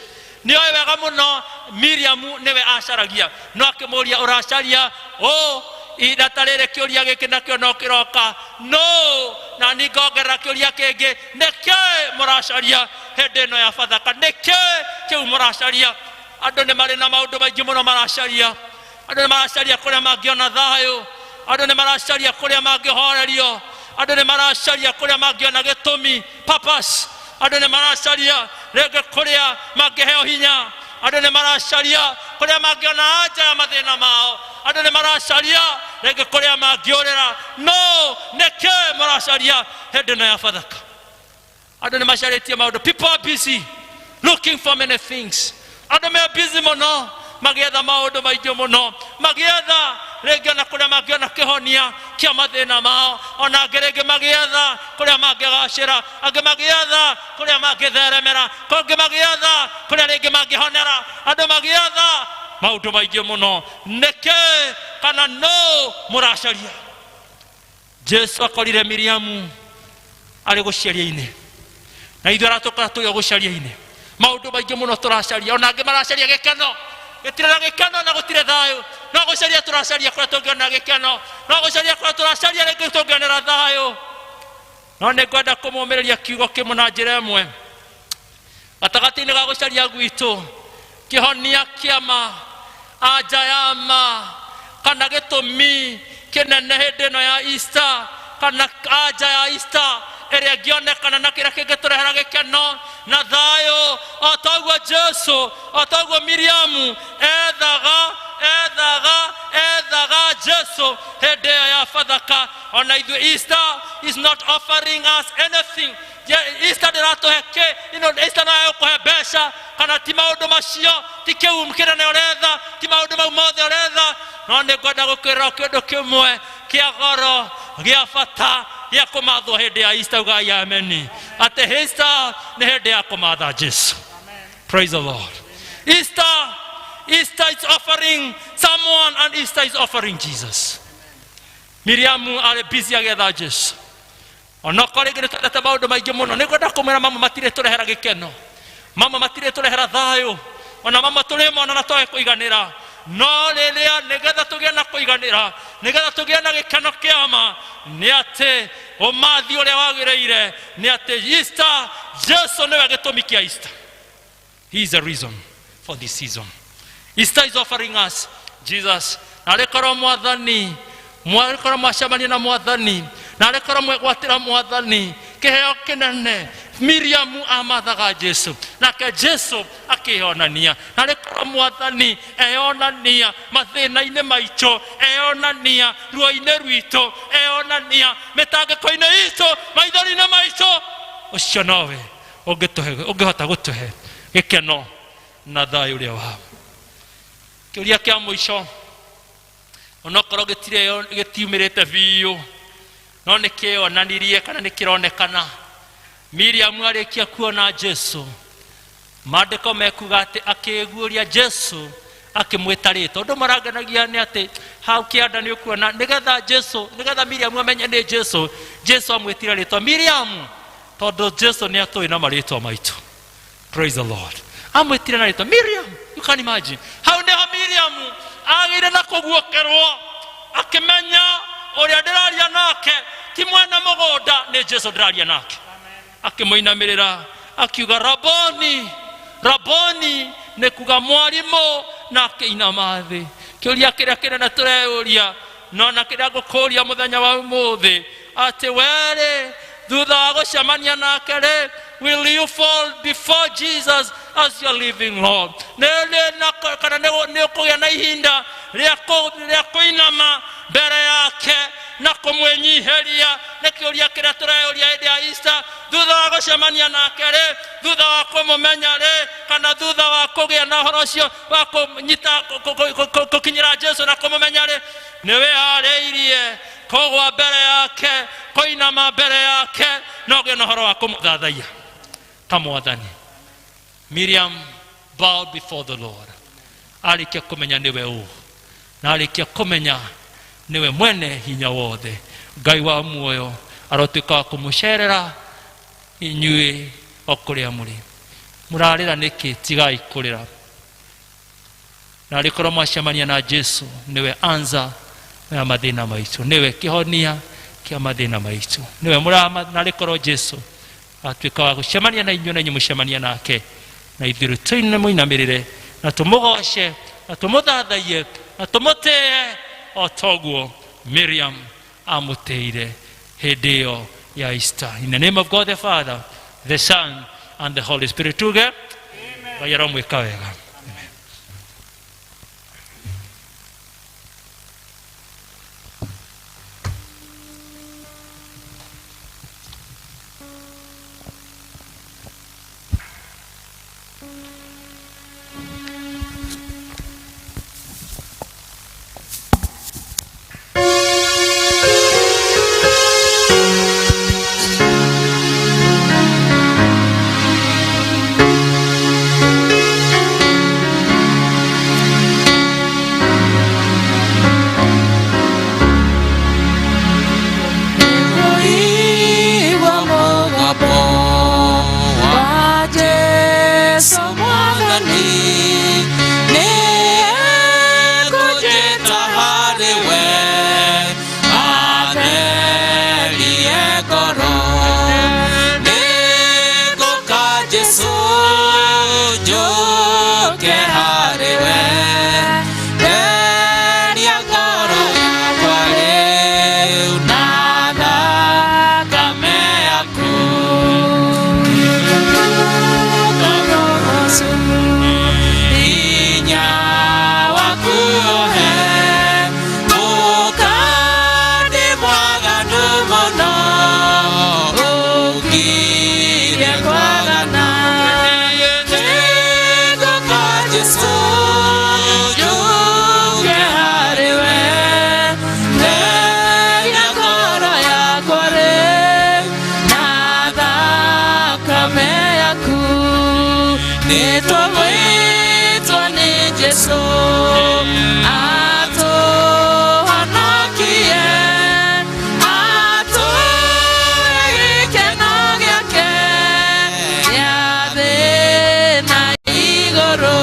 Nĩ oĩ wega mũno Miriamu nĩwe acaragia, no akĩmũria ũracaria ũ? Ihinda ta rĩrĩ kĩũria gĩkĩ nakĩo no kĩroka, no na ni ngongerera kĩũria kĩngĩ, nĩkĩ mũracaria hĩndĩ ĩno ya Bathaka? Nĩkĩ kĩu mũracaria? Andũ nĩ marĩ na maũndũ maingĩ mũno maracaria. Andũ nĩ maracaria kũrĩa mangĩona thayũ, andũ nĩ maracaria kũrĩa mangĩhorerio, andũ nĩ maracaria kũrĩa mangĩona gĩtũmi, purpose. Andũ nĩ maracaria rĩngĩ kũrĩa mangĩheo hinya, andũ nĩ maracaria kũrĩa mangĩona anja ya mathĩna mao, andũ nĩ maracaria rĩngĩ kũrĩa mangĩũrĩra. No nĩkĩ mũracaria hĩndĩ ĩno ya Bathaka? Andũ nĩ macarĩtie maũndũ. People are busy looking for many things. Andũ me busy mũno magĩetha maũndũ maingĩ mũno, magĩetha rĩngĩ ona kũrĩa mangĩona kĩhonia kĩa mathĩna mao, ona angĩ rĩngĩ magĩetha kũrĩa mangĩgacĩra, angĩ magĩetha kũrĩa mangĩtheremera, kũngĩ magĩetha kũrĩa rĩngĩ mangĩhonera. Andũ magĩetha maũndũ maingĩ mũno. Nĩkĩ kana no mũracaria? Jesu akorire Miriamu arĩ gũcaria-inĩ, na ithuĩ aratũkora tũrĩ o gũcaria-inĩ. Maũndũ maingĩ mũno tũracaria, ona angĩ maracaria gĩkeno. Gĩtirĩ na gĩkeno na gũtirĩ thayũ, no gũcaria tũracaria kũrĩa tũngĩona gĩkeno, no gũcaria kũrĩa tũracaria rĩngĩ tũngĩonera thayũ. No nĩ ngwenda kũmũmĩrĩria kiugo kĩmwe na njĩra ĩmwe gatagatĩ-inĩ ga gũcaria gwitũ, kĩhonia kĩa ma, anja ya ma, kana gĩtũmi kĩnene hĩndĩ ĩno ya Easter Kana anja ya Easter ĩrĩa ĩngĩonekana na kĩrĩa kĩngĩtũrehera gĩkeno na thayũ, o taguo Jesu, o taguo Miriamu ethaga ethaga ethaga Jesu hĩndĩ ĩyo ya Bathaka. Ona ithuĩ Easter is not offering us anything. Easter ndĩratũhe kĩ ino. Easter no ĩgũkũhe mbeca kana ti maũndũ macio, ti kĩu kĩnene ũretha, ti maũndũ mau mothe ũretha, no nĩ ngwenda gũkwĩra kĩndũ kĩmwe kĩa goro, gĩa bata, gĩa kũmathwo hĩndĩ ya Easter. Ugai ameni. Atĩ Easter nĩ hĩndĩ ya kũmatha Jesu. Praise the Lord. Easter is offering someone and Easter is offering Jesus. Miriamu arĩ busy agĩetha Jesu. Onokorwo rĩngĩ nĩ twendete maũndũ maingĩ mũno, nĩ ngwenda kũmwĩra mamwe matirĩ tũrehera gĩkeno, mamwe matirĩ tũrehera thayũ, ona mamwe tũrĩmona na twage kũiganĩra. No rĩrĩa nĩgetha tũgĩe na kũiganĩra, nĩgetha tũgĩe na gĩkeno kĩa ma, nĩ atĩ ũmathi ũrĩa wagĩrĩire nĩ atĩ Easter, Jesu nĩwe gĩtũmi kĩa Easter. He is the reason for this season. Easter is offering us Jesus. Na rĩkorwo mwathani, mwarĩkorwo mwacemania na mwathani, na rĩkorwo mwegwatĩra mwathani kĩheo kĩnene. Miriamu amathaga Jesu, nake Jesu akĩonania. Na rĩkorwo mwathani eyonania mathĩna-inĩ maitũ, eyonania ruo-inĩ rwitũ, eyonania mĩtangĩko-inĩ itũ, maithori-inĩ maitũ, ũcio nowe ũngĩtũhe, ũngĩhota gũtũhe gĩkeno na thayũ ũrĩa wa. Kĩũria kĩa mũico, onokorwo gĩtirĩ gĩtiumĩrĩte biũ, no nĩ kĩonanirie kana nĩ kĩronekana, Miriamu arĩkia kuona Jesu, maandĩko mekuga atĩ akĩguũria Jesu akĩmwĩta rĩtwa. Ũndũ marangenagia nĩ atĩ hau kĩanda nĩ ũkuona nĩgetha Jesu, nĩgetha Miriamu amenye nĩ Jesu, Jesu amwĩtire rĩtwa Miriamu, tondũ Jesu nĩ atũĩ na marĩtwa maitũ. Praise the Lord. Amwĩtire na rĩtwa Miriam. You can imagine, hau nĩho Miriam agĩire na kũguũkĩrwo, akĩmenya ũrĩa ndĩraria nake ti mwene mũgũnda, nĩ Jesu ndĩraria nake. Akĩmũinamĩrĩra akiuga, "Raboni." Raboni nĩ kuga mwarimũ. Na akĩinama thĩ. Kĩũria kĩrĩa kĩnene tũreyũria, no na kĩrĩa ngũkũria mũthenya wa ũmũthĩ, atĩ werĩ thutha wa gũcemania nake rĩ, will you fall before Jesus as your living Lord? Nĩ na kana nĩ ũkũgĩa na ihinda rĩa kũinama mbere yake na kũmwĩnyihĩria? Nĩ kĩũria kĩrĩa tũreyũria hĩndĩ ya Easter. Thutha wa gũcemania nake rĩ, thutha wa kũmũmenya rĩ, kana thutha wa kũgĩa na ũhoro ũcio wa kũnyita gũkinyĩra Jesu na kũmũmenya rĩ, nĩ wĩharĩirie kũgwa mbere yake, kũinama mbere yake, na ũgĩe na ũhoro wa kũmũthathaiya ta mwathani? Miriam bowed before the Lord arĩkia kũmenya nĩwe ũ, na arĩkia kũmenya nĩwe mwene hinya wothe. Ngai wa muoyo arotuĩka wa kũmũcerera inyuĩ o kũrĩa mũrĩ. Mũrarĩra nĩkĩ? Tigai kũrĩra. Na rĩkorwo mwacemania na Jesu, nĩwe anza ya mathĩna maitũ, nĩwe kĩhonia kĩa mathĩna maitũ, nĩwe mũrama. Na rĩkorwo Jesu atuĩka wa gũcemania na inyuĩ, na inyuĩ mũcemania nake, na ithuĩ tũmũinamĩrĩre na tũmũgoce na tũmũthathaiye na tũmũtĩe o toguo Miriam amũtĩire hĩndĩ ĩyo ya Easter. In the name of God the Father, the Son and the Holy Spirit, tuge Ngai aromwĩka wega. Amen. Twagwĩtwo nĩ Jesũ atũhonokie, atũhe gĩkeno gĩake gĩa thĩ na igũrũ.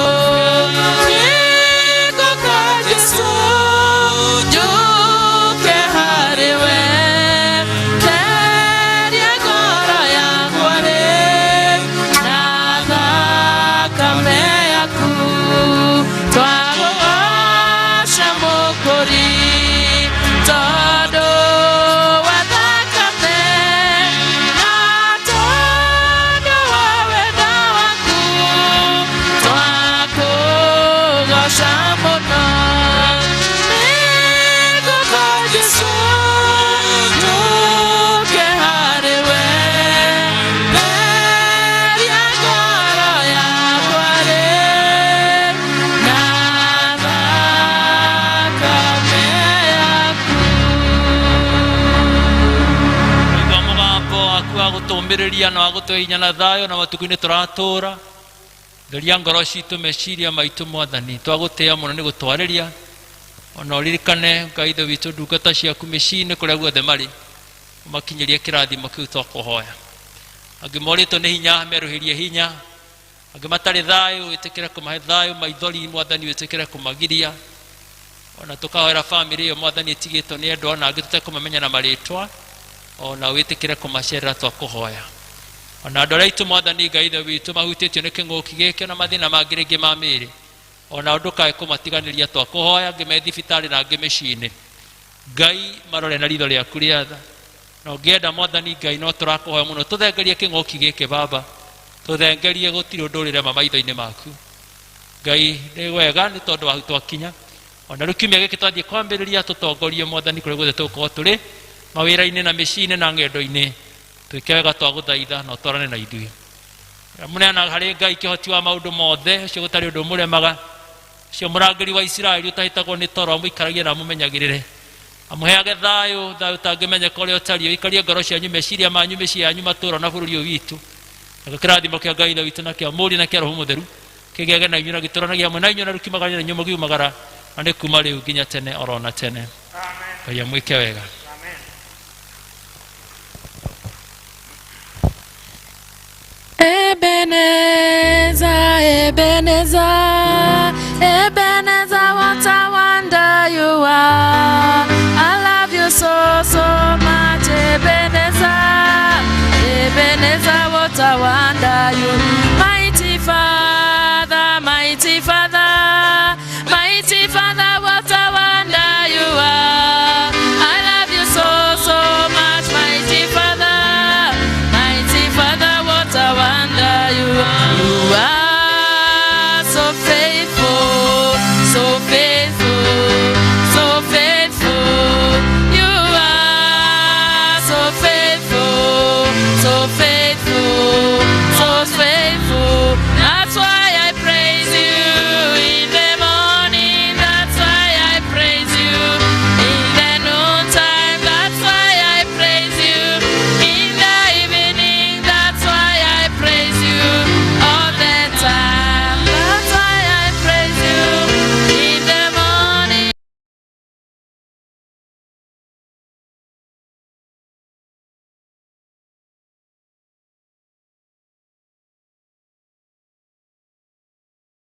Nĩngũka Jesũ, njũke harĩ we, theria ngoro yakwa rĩ na thakame yaku. Twagũgoca Mũkũri tondũ wa thakame na tondũ wa wendo waku. Twakũgoca mũno. Nĩngũka Jesũ, njũke harĩ we, theria ngoro yakwa rĩ na thakame yaku. Igua mũgambo waku wa gũtũũmĩrĩria na wa gũtũhe hinya na thayũ na matukũ-inĩ tũratũũra. Theria ngoro citũ, meciria maitũ, Mwathani. Twagũtĩĩa mũno nĩ gũtwarĩria. Ona ũririkane Ngai Ithe witũ ndungata ciaku mĩciĩ-inĩ kũrĩa guothe marĩ, ũmakinyĩrie kĩrathimo kĩu twakũhoya. Angĩ morĩtwo nĩ hinya merũhĩrie hinya, angĩ matarĩ thayũ wĩtĩkĩre kũmahe thayũ, maithori Mwathani wĩtĩkĩre kũmagiria. Ona tũkahoera bamĩrĩ ĩyo Mwathani ĩtigĩtwo nĩ endwa, ona angĩ tũtekũmamenya na marĩtwa, ona wĩtĩkĩre kũmacerera twakũhoya. Ona andũ arĩa aitũ Mwathani Ngai Ithe witũ mahutĩtio nĩ kĩng'ũki gĩkĩ na mathĩna mangĩ rĩngĩ ma mĩĩrĩ, ona ndũkae kũmatiganĩria twakũhoya, angĩ me thibitarĩ na angĩ mĩciĩ-inĩ. Ngai marore na ritho rĩaku rĩa tha. Na ũngĩenda Mwathani Ngai no tũrakũhoya mũno tũthengerie kĩng'ũki gĩkĩ Baba, tũthengerie, gũtirĩ ũndũ ũrĩrema maitho-inĩ maku. Ngai nĩ wega nĩ tondũ waku twakinya. Ona rĩu kiumia gĩkĩ twathiĩ kwambĩrĩria, tũtongorie Mwathani kũrĩa guothe tũgũkorwo tũrĩ mawĩra-inĩ na mĩciĩ-inĩ na ng'endo-inĩ. Twĩke wega twagũthaitha na ũtwarane na ithuĩ. Mũneana harĩ Ngai kĩhoti wa maũndũ mothe, ũcio gũtarĩ ũndũ ũmũremaga, ũcio mũrangĩri wa Isiraeli ũtahĩtagwo nĩ toro, amũikaragie na amũmenyagĩrĩre, amũheage thayũ, thayũ ũtangĩmenyeka ũrĩa ũtariĩ. Ũikarie ngoro cianyu, meciria manyu, mĩciĩ yanyu, matũũra na bũrũri ũyũ witũ. Nakĩo kĩrathimo kĩa Ngai Ithe witũ na kĩa Mũriũ na kĩa Roho Mũtheru kĩgĩage na inyuĩ na gĩtũũranagie hamwe na inyuĩ na rũkiumagara na inyuĩ mũgiumagara, na nĩ kuma rĩu nginya tene oro na tene. Ngai amwĩke wega. Ebenezer, Ebenezer, Ebenezer, what a wonder you are. I love you so, so much, Ebenezer, Ebenezer, what a wonder you.